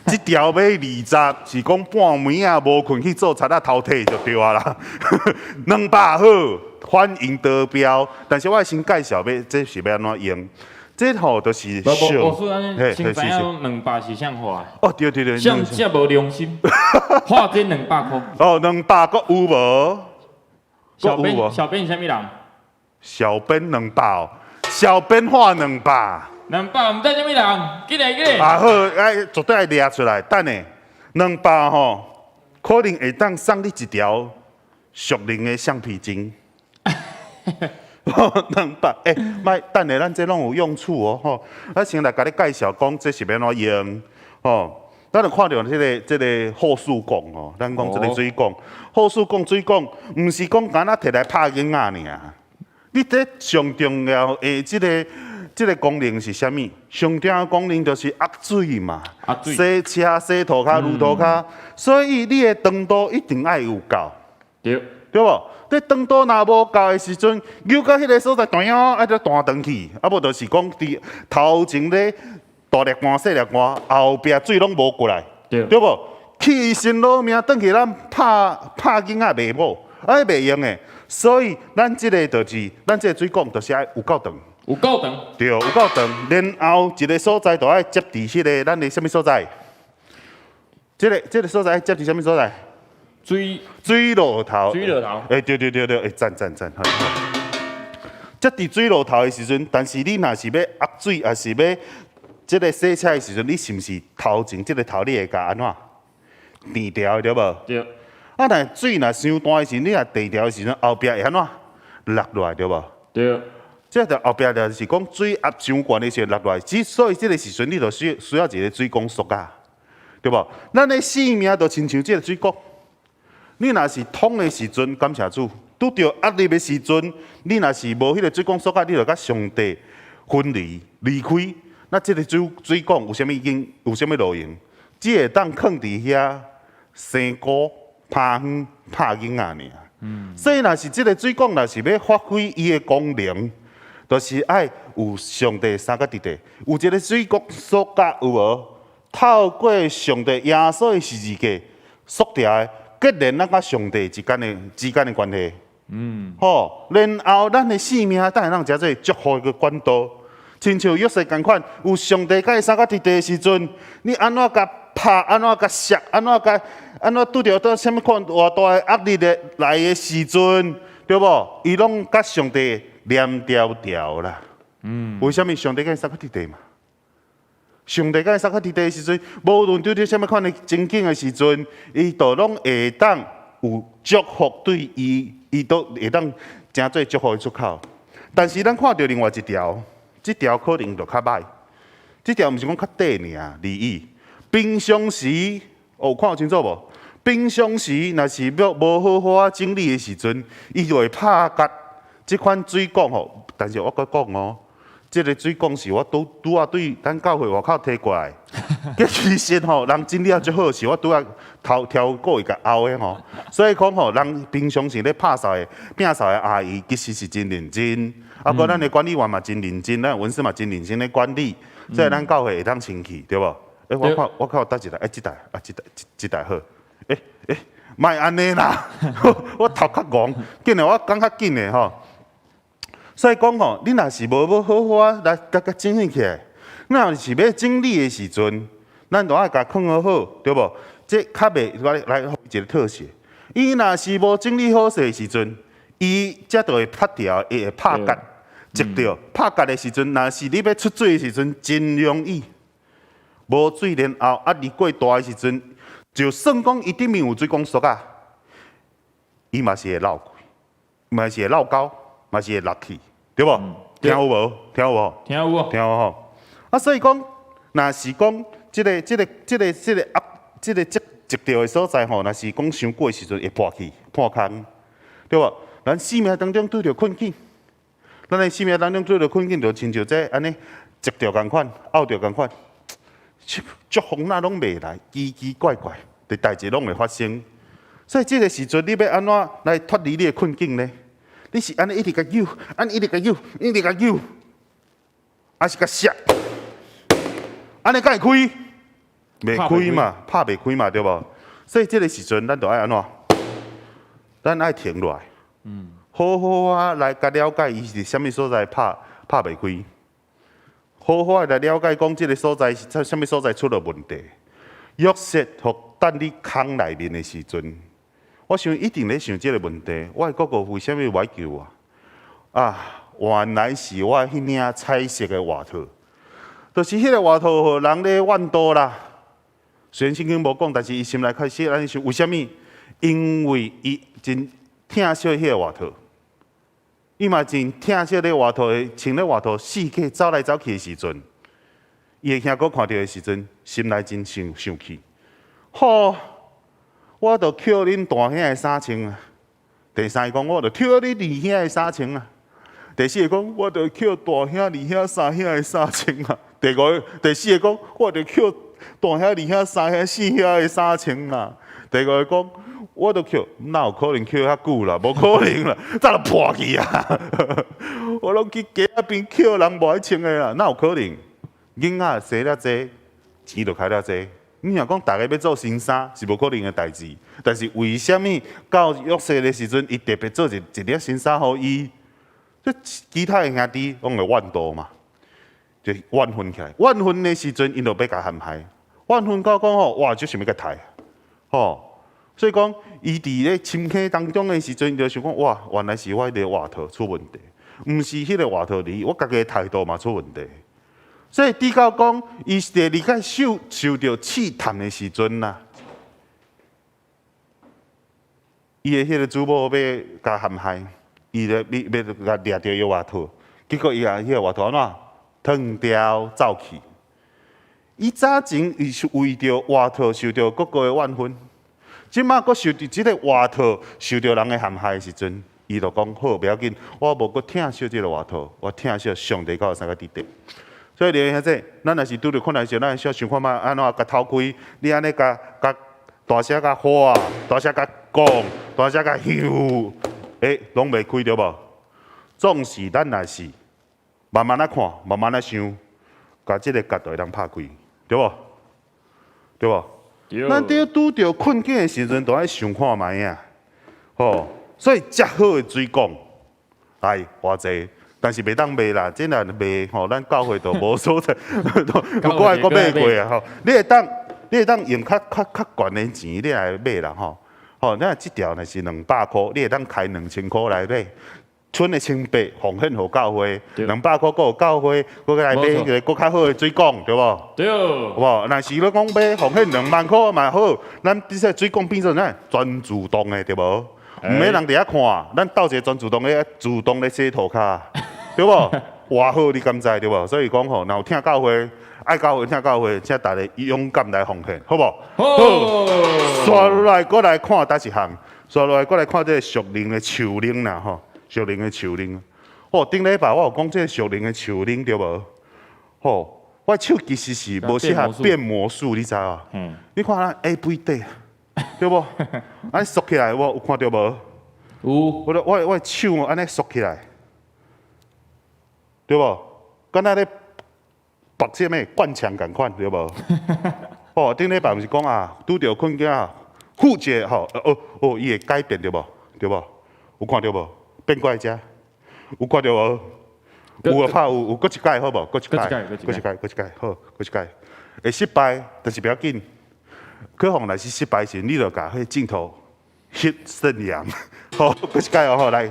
這條欲二十，是講半暝仔無睏去做賊仔偷提就對啊啦。200好，歡迎得標。但是我先介紹欲，這是欲按怎用？這吼就是無無，我說按呢，先知影200是啥花？哦，對對對，啥遮無良心，花這200箍。哦，200閣有無？小編，小編是啥物人？小編兩百，小編花兩百。200，毋知啥物人，緊來緊來。啊好，愛絕對愛掠出來。等下，兩百吼，可能會當送你一條屬靈的橡皮筋。200，欸，莫等下，咱這攏有用處哦，吼。我先來共你介紹，講這是欲按怎用，吼。咱就看著這个後束管吼，咱講這个水管，後束管水管，毋是講干焦提來拍囡仔爾。你這上重要的這个功能是啥物？上重要的功能就是壓水嘛，洗車、洗塗跤、擼塗跤，所以你的長度一定愛有夠，對，對無？你長度若無夠的時陣，扭到彼个所在斷哦，啊，就彈轉去，啊無就是講佇頭前咧大粒汗、細粒汗，後壁水攏無過來，對無？氣身老命，轉去咱拍拍囡仔袂好，啊袂用的。所以咱這个就是，咱這个水管就是愛有夠長，有夠長，對，有夠長。然後一个所在就愛接佇彼个咱的啥物所在？這个所在愛接佇啥物所在？水螺頭，水螺頭。欸，對對對對，欸，讚讚讚，好。接佇水螺頭的時陣，但是你若是欲壓水，抑是欲這个洗車的時陣，你是毋是頭前這个頭你會共按怎？墊牢對無？對。啊，若水若傷大的時陣，你若墊牢的時陣，後壁會按怎？落落來對無？對。這就後壁就是講水壓傷懸的時陣落落來，之所以這個時陣你就需要一個水管束仔，對無？咱的生命就親像這個水管，你若是通的時陣，感謝主；拄著壓力的時陣，你若是無彼個水管束仔，你就佮上帝分離離開。那這個水管有啥物用？有啥物路用？只會當囥佇遐生菇、拍園、拍囡仔爾。所以，若是這個水管，若是欲發揮伊的功能，就是愛有上帝三個弟弟，有一個水管束仔有無？透過上帝耶穌的十字架束牢的，結連咱佮上帝之間的關係。好，然後咱的生命當然咱成做祝福的管道，親像約瑟仝款，有上帝佮伊三個弟弟的時陣，你按怎共拍，按怎共摔，按怎共按怎拄著到啥物款偌大的壓力的來的時陣，對無？伊攏佮上帝連牢牢啦。為啥物上帝佮伊三個弟弟嘛？上帝佮伊三個弟弟的時陣，無論拄著啥物款的情景的時陣，伊都攏會當有祝福對伊，伊都會當成做祝福的出口。但是咱看著另外一條，這條可能就較歹。這條毋是講較短爾而已。平常時，哦，看有清楚無？平常時若是欲無好好仔整理的時陣，伊就會拍結這款水管吼。但是我閣講哦，這个水管是我拄拄仔對咱教會外口提過來，其實吼，人整理啊足好，是我拄仔頭挑過伊共拗的吼。所以講吼，人平常時咧拍掃的、摒掃的阿姨，其實是真認真。啊，閣咱的管理員嘛真認真，咱文書嘛真認真咧管理，所以咱教會會當清氣，對無？欸，我看我看佗一台，欸，這台啊，這台這台好。欸欸，莫按呢啦，我頭較戇，緊的我講較緊的吼。所以講吼，你若是無欲好好仔來共共整理起來，你若是欲整理的時陣，咱就愛共囥好好，對無？這較袂來來一個特寫。伊若是無整理好勢的時陣，伊才就會拍掉，會拍結，折掉。拍結的時陣，若是你欲出水的時陣，真容易無水，然後壓力過大的時陣，就算講伊頂面有水管索仔，伊嘛是會漏開，嘛是會漏溝，嘛是會落去，對無？聽有無？聽有無？聽有無？聽有吼。啊，所以講，若是講這个、這个、這个、這个壓、這个積積著的所在吼，若是講傷久的時陣會破去、破空，對無？咱生命當中拄著困境，咱的生命當中拄著困境，就親像這按呢積著仝款、漚著仝款，祝福若攏袂來，奇奇怪怪的代誌攏會發生。所以這个時陣，你欲按怎來脫離你的困境呢？你是按呢一直共扭，按呢一直共扭，一直共扭，抑是共摔？按呢敢會開？袂開嘛，拍袂開嘛，對無？所以這个時陣，咱就愛按怎？咱愛停落來，好好啊來共了解伊是啥物所在拍拍袂開，好好啊來了解講這个所在是啥物所在出了問題。約瑟予擲佇空內面的時陣，我想一定咧想這个問題，我的哥哥為啥物無愛救我？啊，原來是我彼領彩色的外套，就是彼个外套予人咧怨妒啦。雖然聖經無講，但是伊心內開始按呢想，為啥物？因為伊真疼惜彼个外套，伊嘛真疼惜咧外套的，穿咧外套四界走來走去的時陣，伊的兄哥看著的時陣，心內真生生氣。吼！我著抾恁大兄的衫穿啊！第三个講，我著抾恁二兄的衫穿啊！第四個講，我著抾大兄、二兄、三兄的衫穿啊！第五個、第四個講，我著抾大兄、二兄、三兄、四兄的衫穿啊！第五個講，我著抾，哪有可能抾遐久啦？無可能啦，早就破去啊！我攏去街仔邊抾人無愛穿的啦，哪有可能？囡仔生了濟，錢就開了濟。你若講逐个欲做新衫是無可能的代誌，但是為啥物到約瑟的時陣，伊特別做一一領新衫予伊？這其他的兄弟攏會怨妒嘛，就怨恨起來。怨恨的時陣，𪜶就欲共陷害。怨恨到講吼，哇，就想欲共刣，吼。所以講，伊佇咧深坑當中的時陣，就想講，哇，原來是我彼个外套出問題，毋是彼个外套哩，我家己的態度嘛出問題。所以，直到講，伊是第二擺受受著試探的時陣啦，伊的彼个主母欲共陷害，伊咧欲欲共掠著伊外套，結果伊共彼个外套按怎脫掉走去。伊早前伊是為著外套受著哥哥的怨恨，這馬閣受著這个外套受著人的陷害的時陣，伊就講好，袂要緊，我無閣疼惜這个外套，我疼惜上帝佮我相佮佇底。所以你兄弟，咱若是拄著困難時，咱會使想看覓按怎共偷開？你按呢共共大聲共喊，大聲共講，大聲共呼，欸，攏袂開對無？總是咱若是慢慢仔看，慢慢仔想，共這个結就會當拍開，對無？對無？咱佇拄著困境的時陣，都愛想看覓啊！吼，所以遮好的水管，來偌濟。但是袂當賣啦，這若賣吼，咱教會就無所在，我愛閣買過啊吼。你會當，你會當用較較較懸的錢，你來買啦吼。吼，你若這條若是200箍，你會當開2000箍來買，剩的1,800奉獻予教會，200箍閣予教會，閣來買一个閣較好的水管，對無？對。有無？若是你講欲奉獻2萬箍嘛好，咱這個水管變做啥？全自動的，對無？毋免人佇遐看，咱鬥一个全自動的，自動咧洗塗跤，對無？偌好，你敢知對無？所以講吼，若有疼教會、愛教會、疼教會，請大家勇敢來奉獻，好無？好。紲落來，閣來看佗一項，紲落來，閣來看這个屬靈的樹奶啦，吼，屬靈的樹奶。吼，頂禮拜我有講這个屬靈的樹奶對無？吼，我手其實是無適合變魔術，你知無？嗯。你看咱 A 杯底。對無？按呢縮起來，我有看著無？有。我我我的手按呢縮起來，對無？敢若咧縛啥物灌腸仝款，對無？哦，頂禮拜毋是講啊，拄著困境啊，呼一下吼，哦哦，伊會改變對無？對無？有看著無？變過來遮，有看著無？有啊，拍有有，閣一擺好無？閣一擺，閣一擺，閣一擺，好，閣一擺。會失敗，但是袂要緊。可能若是失敗時，你就共彼个鏡頭翕聖陽，好，閣一擺哦，好來。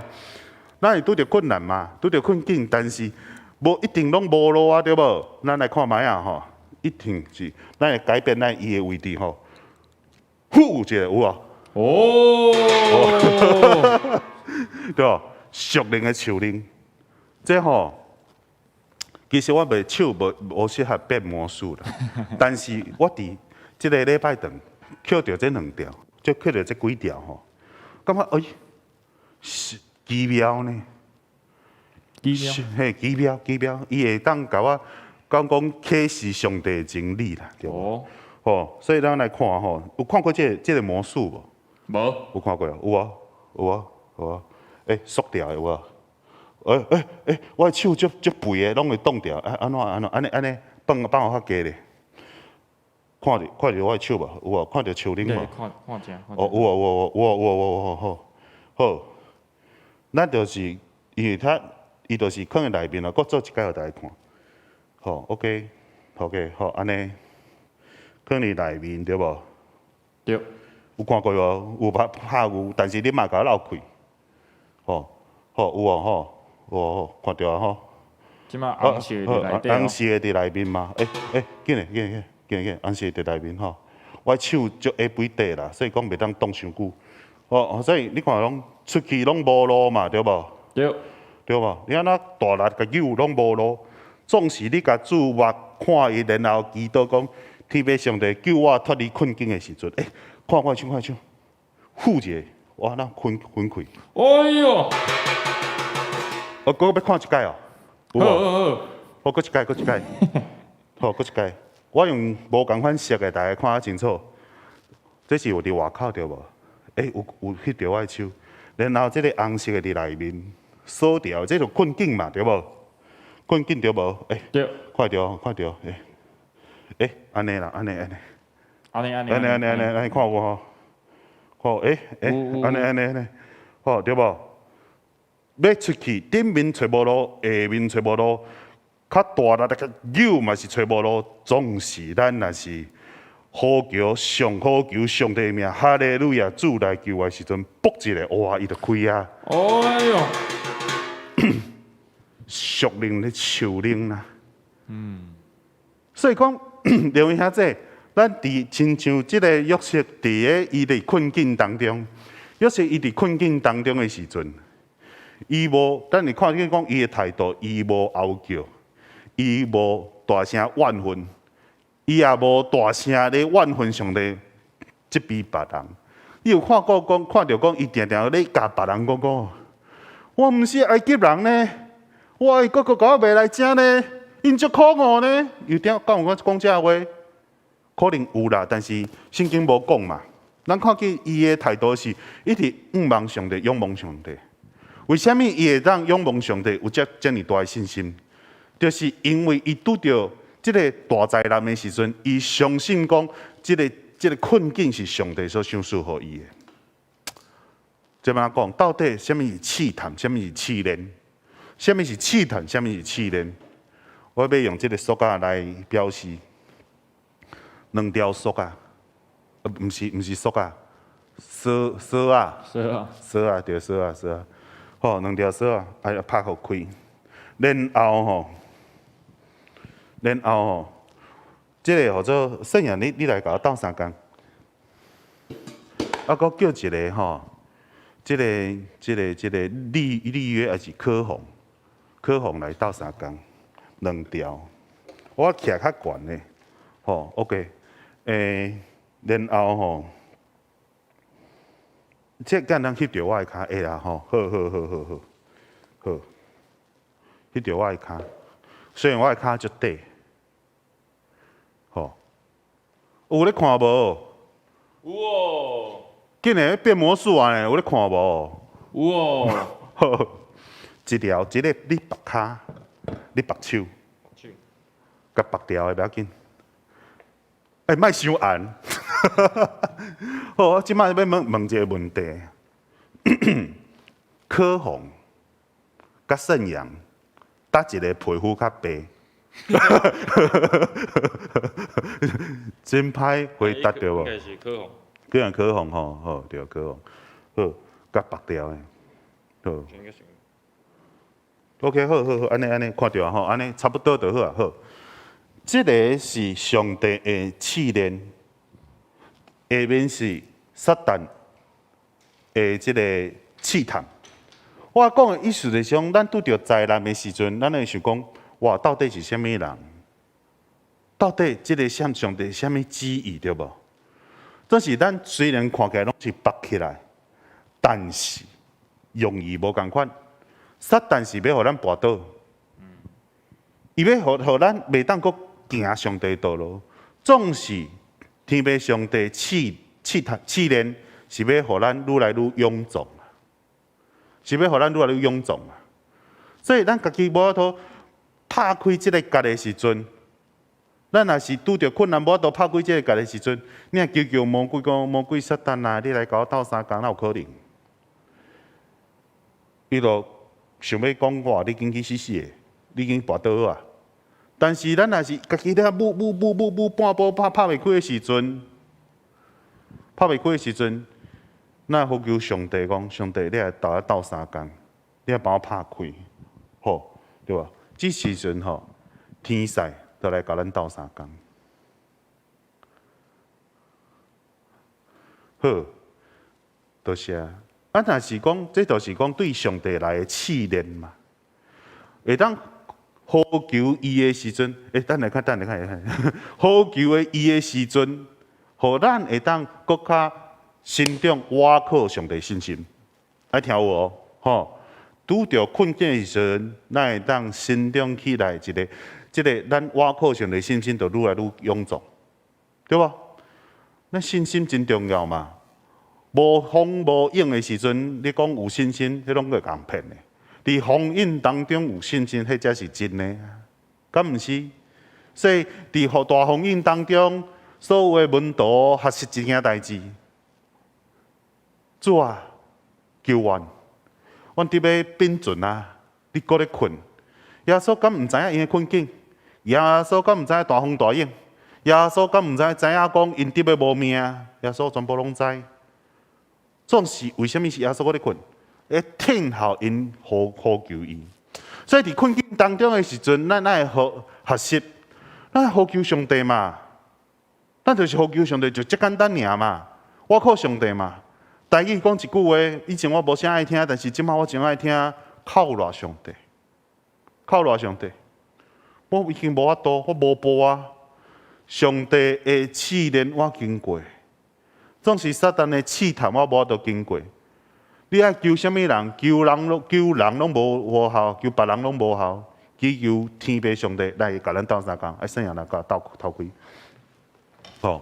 咱會拄著困難嘛，拄著困境，但是無一定攏無路啊，對無？咱來看覓仔吼，一定是咱會改變咱伊的位置吼。呼一下有無？哦，對無？屬靈的手鈴，這吼，其實我袂手無適合變魔術啦，但是我佇這个禮拜頓抾著這兩條，就抾著這幾條吼，感覺哎，是奇妙呢。奇妙，嘿，奇妙奇妙，伊會當共我講講啟示上帝的真理啦，對無？吼，所以咱來看吼，有看過這個魔術無？無。有看過啊？有啊，有啊，有啊。欸，縮掉的有無？欸欸欸，我的手足足肥的，攏會擋著。啊，按怎按怎？按呢按呢，放放予較低咧。看著看著我的手無？有無？看著手鈴無？看看正。哦，有啊有啊有啊有啊有啊好，好。咱就是因為他，伊就是囥佇內面啊，閣做一擺予大家看。好，OK，OK，好，按呢，囥佇內面對無？對。有看過無？有拍拍有，但是你嘛共我漏開。吼，好，有哦吼，有哦，看著啊吼。這馬紅色佇內底。紅色的佇內面嘛？欸欸，緊嘞緊嘞緊嘞緊，紅色佇內面吼。我手足下肥塊啦，所以講袂當擋傷久。哦，所以你看攏出去攏無路嘛，對無？對。對無？你按怎大力共扭攏無路，總是你共注目看伊，然後祈禱講天父上帝救我脫離困境的時陣，欸，看我手，看手，呼一下，哇，那分分開。哎喲！我閣欲看一擺哦。好好好。好，閣一擺，閣一擺。好，閣一擺。我用無仝款色的，大家看較清楚。這是有佇外口對無？欸，有有翕著我的手，然後這个紅色的佇內面鎖掉，這就困境嘛，對無？困境對無？欸，對。看著，看著，欸，欸，按呢啦，按呢按呢。按呢按呢。按呢按呢按呢，按呢看有無吼？看，欸欸，按呢按呢按呢，好對無？欲出去，頂面揣無路，下面揣無路，較大力共扭嘛是揣無路，總是咱若是呼求上呼求上帝名，哈利路亞，主來救我的時陣，卜一下，哇，伊就開啊！哎喲，屬靈的手鈴啦。所以講，兩位兄弟，咱佇親像這个約瑟佇个伊佇困境當中，約瑟伊佇困境當中的時陣，伊無，咱會看見講伊的態度，伊無哀叫，伊無大聲怨恨，伊也無大聲咧怨恨上帝責備別人。你有看過講，看著講，伊定定咧共別人講講，我毋是埃及人呢，我的哥哥共我賣來遮呢，𪜶足可惡呢。有點敢有講這話？可能有啦，但是聖經無講嘛。咱看見伊的態度是一直仰望上帝，仰望上帝。為啥物伊會當仰望上帝有這遮爾大的信心？就是因為伊拄著這个大災難的時陣，伊相信講這个困境是上帝所賞賜予伊的。這欲按怎講，到底啥物是試探，啥物是試煉？啥物是試探，啥物是試煉？我欲用這个索仔來表示，兩條索仔，毋是毋是索仔，鎖鎖仔，鎖仔，鎖仔對鎖仔鎖仔，好，兩條鎖仔，愛拍予開，然後吼，然後吼，這个號做聖陽，你來共我鬥相共，啊，閣叫一个吼，這个立立約還是可紅，可紅來鬥相共，兩條，我徛較懸的，吼，OK，欸，然後吼，這敢通翕著我的跤會啦吼，好好好好好，好，翕著我的跤，雖然我的跤足短，吼，有咧看無？有哦。竟然變魔術啊！有咧看無？有哦。好，一條，這个你縛跤，你縛手，共縛牢的袂要緊。欸，莫傷絚。好，我這擺欲問問一个問題。可紅佮聖陽，佗一个皮膚較白？真歹回答對無？應該是可紅。可能可紅吼，好對可紅，好，共縛牢的，好。OK，好好好，按呢按呢，看著啊吼，按呢差不多就好啊，好。這个是上帝的試煉，下面是撒旦的這個試探。我講的意思就是講，咱拄著災難的時陣，咱會想講：哇，到底是啥物人？到底這個啥上帝啥物旨意對無？總是咱雖然看起來攏是縛起來，但是用意無仝款。撒旦是欲予咱跋倒，伊欲予咱袂當閣行上帝道路，總是天父上帝試試探試煉，是欲予咱愈來愈勇壯，是欲予咱愈來愈勇壯啊！所以咱家己無法度拍開這個結的時陣，咱若是拄著困難無法度拍開這個結的時陣，你若求求魔鬼講魔鬼撒旦啊，你來共我鬥相共，哪有可能？伊就想欲講我，你緊去死死的，你緊跋倒啊！但是咱若是家己咧舞舞舞舞舞半步拍拍袂開的時陣，拍袂開的時陣，咱呼求上帝講：上帝，你來鬥我鬥相共，你來幫我拍開，好對無？這時陣吼，天使就來共咱鬥相共。好，多謝。啊，若是講，這就是講對上帝來的試煉嘛。會當呼求伊的時陣，欸，等下看，等下看，呼求的伊的時陣，予咱會當閣較成長，倚靠上帝信心。愛聽有無？吼，拄著困境的時陣，咱會當成長起來一個，這個咱倚靠上帝信心就愈來愈勇壯，對無？咱信心真重要嘛。無風無影的時陣，你講有信心，彼攏會共騙的。佇風湧當中有信心，彼才是真的，敢毋是？所以佇大風湧當中，所有的門徒學習一件代誌。主啊，救阮！阮佇欲變船啊，你閣咧睏？耶穌敢毋知影𪜶的困境？耶穌敢毋知影大風大湧？耶穌敢毋知知影講𪜶佇欲無命？耶穌全部攏知。總是為啥物是耶穌閣咧睏？咧聽候𪜶呼呼求伊。所以佇困境當中的時陣，咱愛學學習，咱愛呼求上帝嘛。咱就是呼求上帝，就這簡單爾嘛。倚靠上帝嘛。台語講一句話，以前我無啥愛聽，但是這擺我真愛聽。靠賴上帝，靠賴上帝。我已經無法度，我無步啊。上帝的試煉我經過，總是撒旦的試探我無法度經過。你愛求啥物人？求人攏求人攏無效，求別人攏無效，祈求天父上帝來共咱鬥相共，愛啥人來共鬥頭開？吼，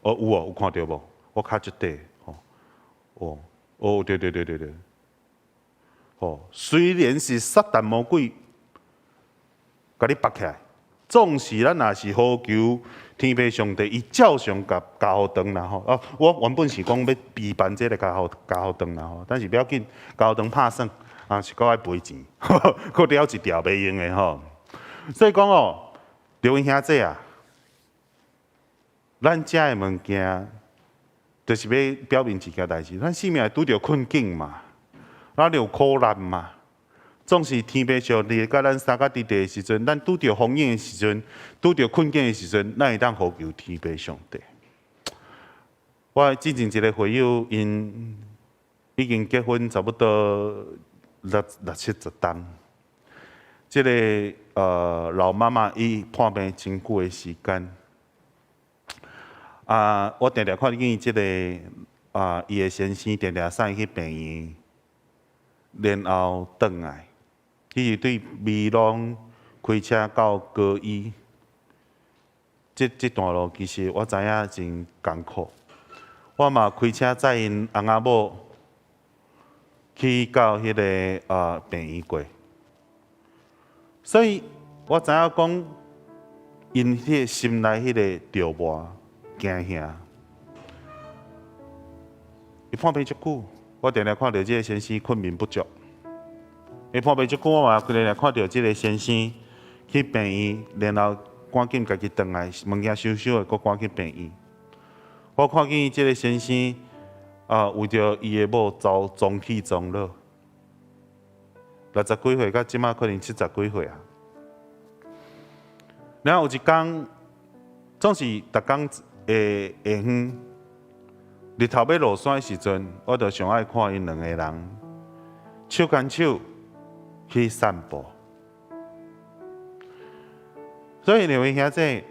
哦有哦，有看著無？我較這塊，吼，哦，哦對對對對對，吼，雖然是撒旦魔鬼共你縛起來，總是咱若是呼求天父上帝，伊照常共加護斷啦吼。哦，我原本是講欲預辦這个加護加護斷啦吼，但是不要緊，加護斷拍算啊，是閣愛賠錢，閣了一條袂用的吼。所以講哦，劉文兄弟啊，咱遮的物件，就是欲表明一件代誌，咱生命會拄著困境嘛，咱有苦難嘛。總是天父上帝佮咱相佮佇地的時陣，咱拄著風雨的時陣，拄著困境的時陣，咱會當呼求天父上帝。我之前一個會友，𪜶已經結婚差不多六六七十冬。這個老媽媽伊破病真久的時間，啊，我定定看見這個啊，伊的先生定定送伊去病院，然後轉來。伊是對美濃開車到高醫，這這段路其實我知影真艱苦。我嘛開車載𪜶翁仔某去到彼个啊病院過，所以我知影講，𪜶彼个心內彼个著磨驚嚇。伊破病足久，我定定看著這个先生睏眠不著。伊破病足久，我嘛定定看著這个先生去病院，然後趕緊家己轉來，物件收收的，閣趕去病院。我看見這个先生啊，為著伊的某走終去終老，六十幾歲到這馬可能七十幾歲啊。然後有一工，總是逐工下下昏，日頭欲落山的時陣，我就上愛看𪜶兩个人手牽手去散步。所以兩位兄弟，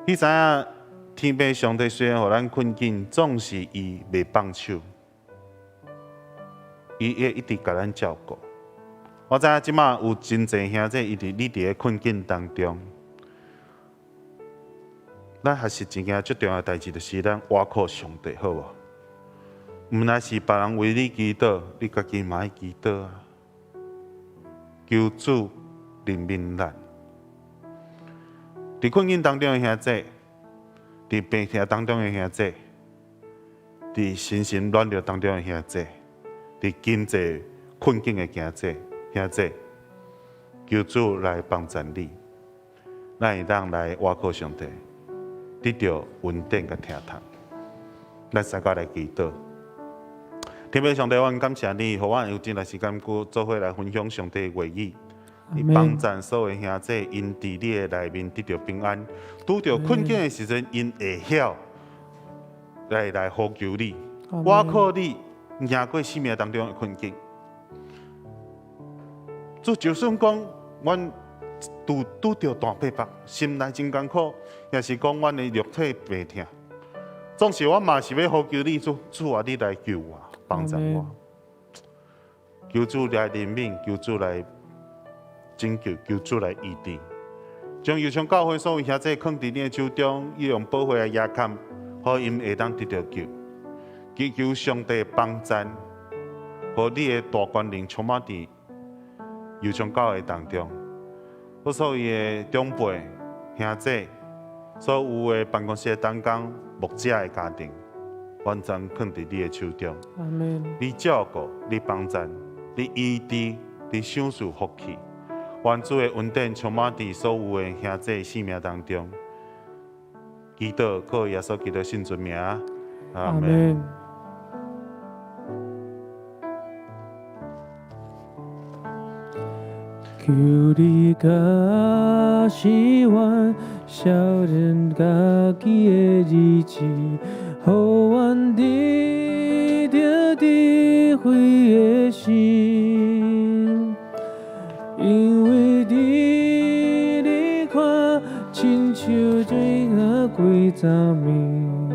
你知影天父上帝雖然予咱困境，總是伊袂放手，伊會一直共咱照顧。我知影這馬有真濟兄弟，伊佇你佇咧困境當中，咱學習一件足重要的代誌，就是咱倚靠上帝，好無？毋但是別人為你祈禱，你家己嘛愛祈禱啊！求主憐憫咱。佇困境當中的兄弟，佇病痛當中的兄弟，佇身心軟弱當中的兄弟，佇經濟困境的兄弟，兄弟，求主來幫助你，咱會當來倚靠上帝，得著恩典佮疼痛。咱三個來祈禱。天父上帝，我感謝你，予阮有這段時間，閣做伙來分享上帝的話語。你幫贊所有兄弟，𪜶佇你的內面得著平安，拄著困境的時陣，𪜶會曉來呼求你，倚靠你，贏過生命當中的困境。主就算講，阮拄著大逼迫，心內真艱苦，抑是講阮的肉體病痛，總是我嘛是欲呼求你，主，主啊，你來救我，幫助我。求主來憐憫，求主來拯救，求主來醫治，將右昌教會所有兄弟囥佇你的手中，你用寶血來壓砍，予𪜶會當得著救。祈求上帝幫贊，予你的大權能充滿佇右昌教會當中。予所有的長輩、兄弟，所有的辦公室的同工、牧者的家庭，完全囥佇你的手中。你照顧，你幫贊，你醫治，你賞賜福氣。願主的恩典充滿佇所有的兄弟生命當中。祈禱，靠耶穌基督聖尊名。阿門。求你教示阮少年家己的日子，予阮得著智慧的心，因為佇你看，親像水仔過早暝，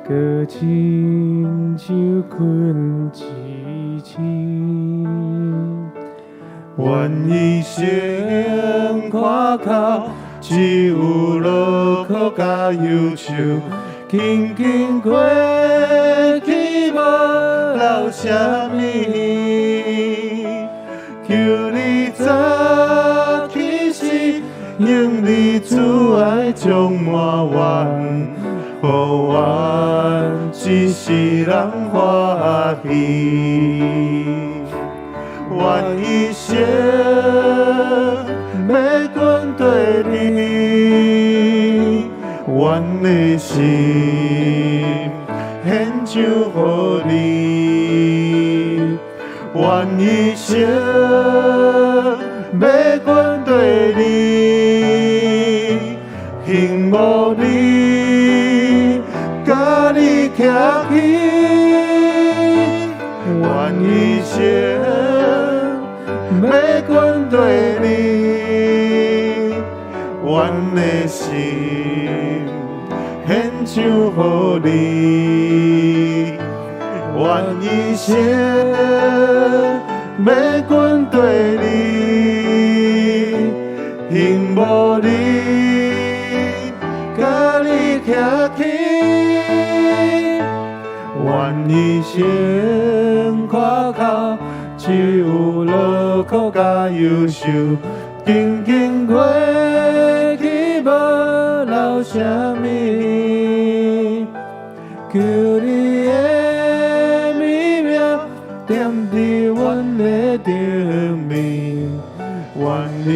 閣親像睏一醒。阮一生看哭，只有勞苦佮憂愁，緊緊過去無留啥物。求你早起時，用你慈愛充滿阮，予阮一世人歡喜。阮一生欲跟綴你，阮的心獻上予你。阮一生欲跟綴你，幸無你，佮你徛起。阮一生欲跟綴你，阮的心獻上予你。阮一生欲跟綴你，幸無你，佮你徛起。阮一生看哭，只有勞苦佮憂愁，緊緊過去無留啥物。求你的美名踮佇阮的頂面，願你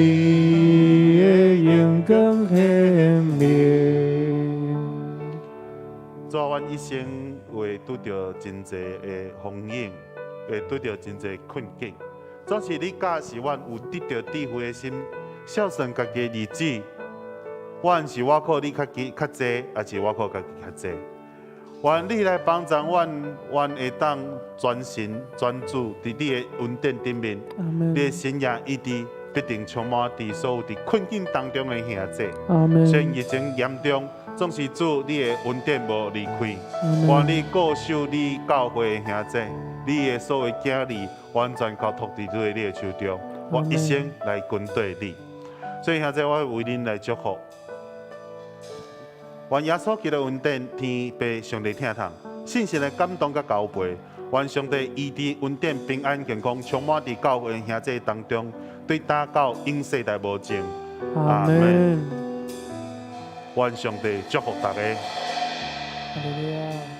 的榮光顯明。主啊，阮一生會拄著真濟的風雨，會拄著真濟困境。總是你教示阮有得著智慧的心，數算家己的日子。阮是倚靠你較濟，抑是倚靠家己較濟？願你來幫助阮，阮會當專心專注佇你的恩典頂面，你的神也醫治必定充滿佇所有佇困境當中的兄弟。雖然疫情嚴重，總是主你的恩典無離開。願你顧守你教會的兄弟，你的所有子兒完全交託佇你的手中。我一生來跟隨你。所以兄弟，我為恁來祝福。願耶穌基督恩典、天父上帝疼痛、聖神的感動佮交陪，願上帝醫治恩典平安健康充滿佇教會兄弟當中，對今到永世代無盡。阿門。願上帝祝福大家。哈利路亞。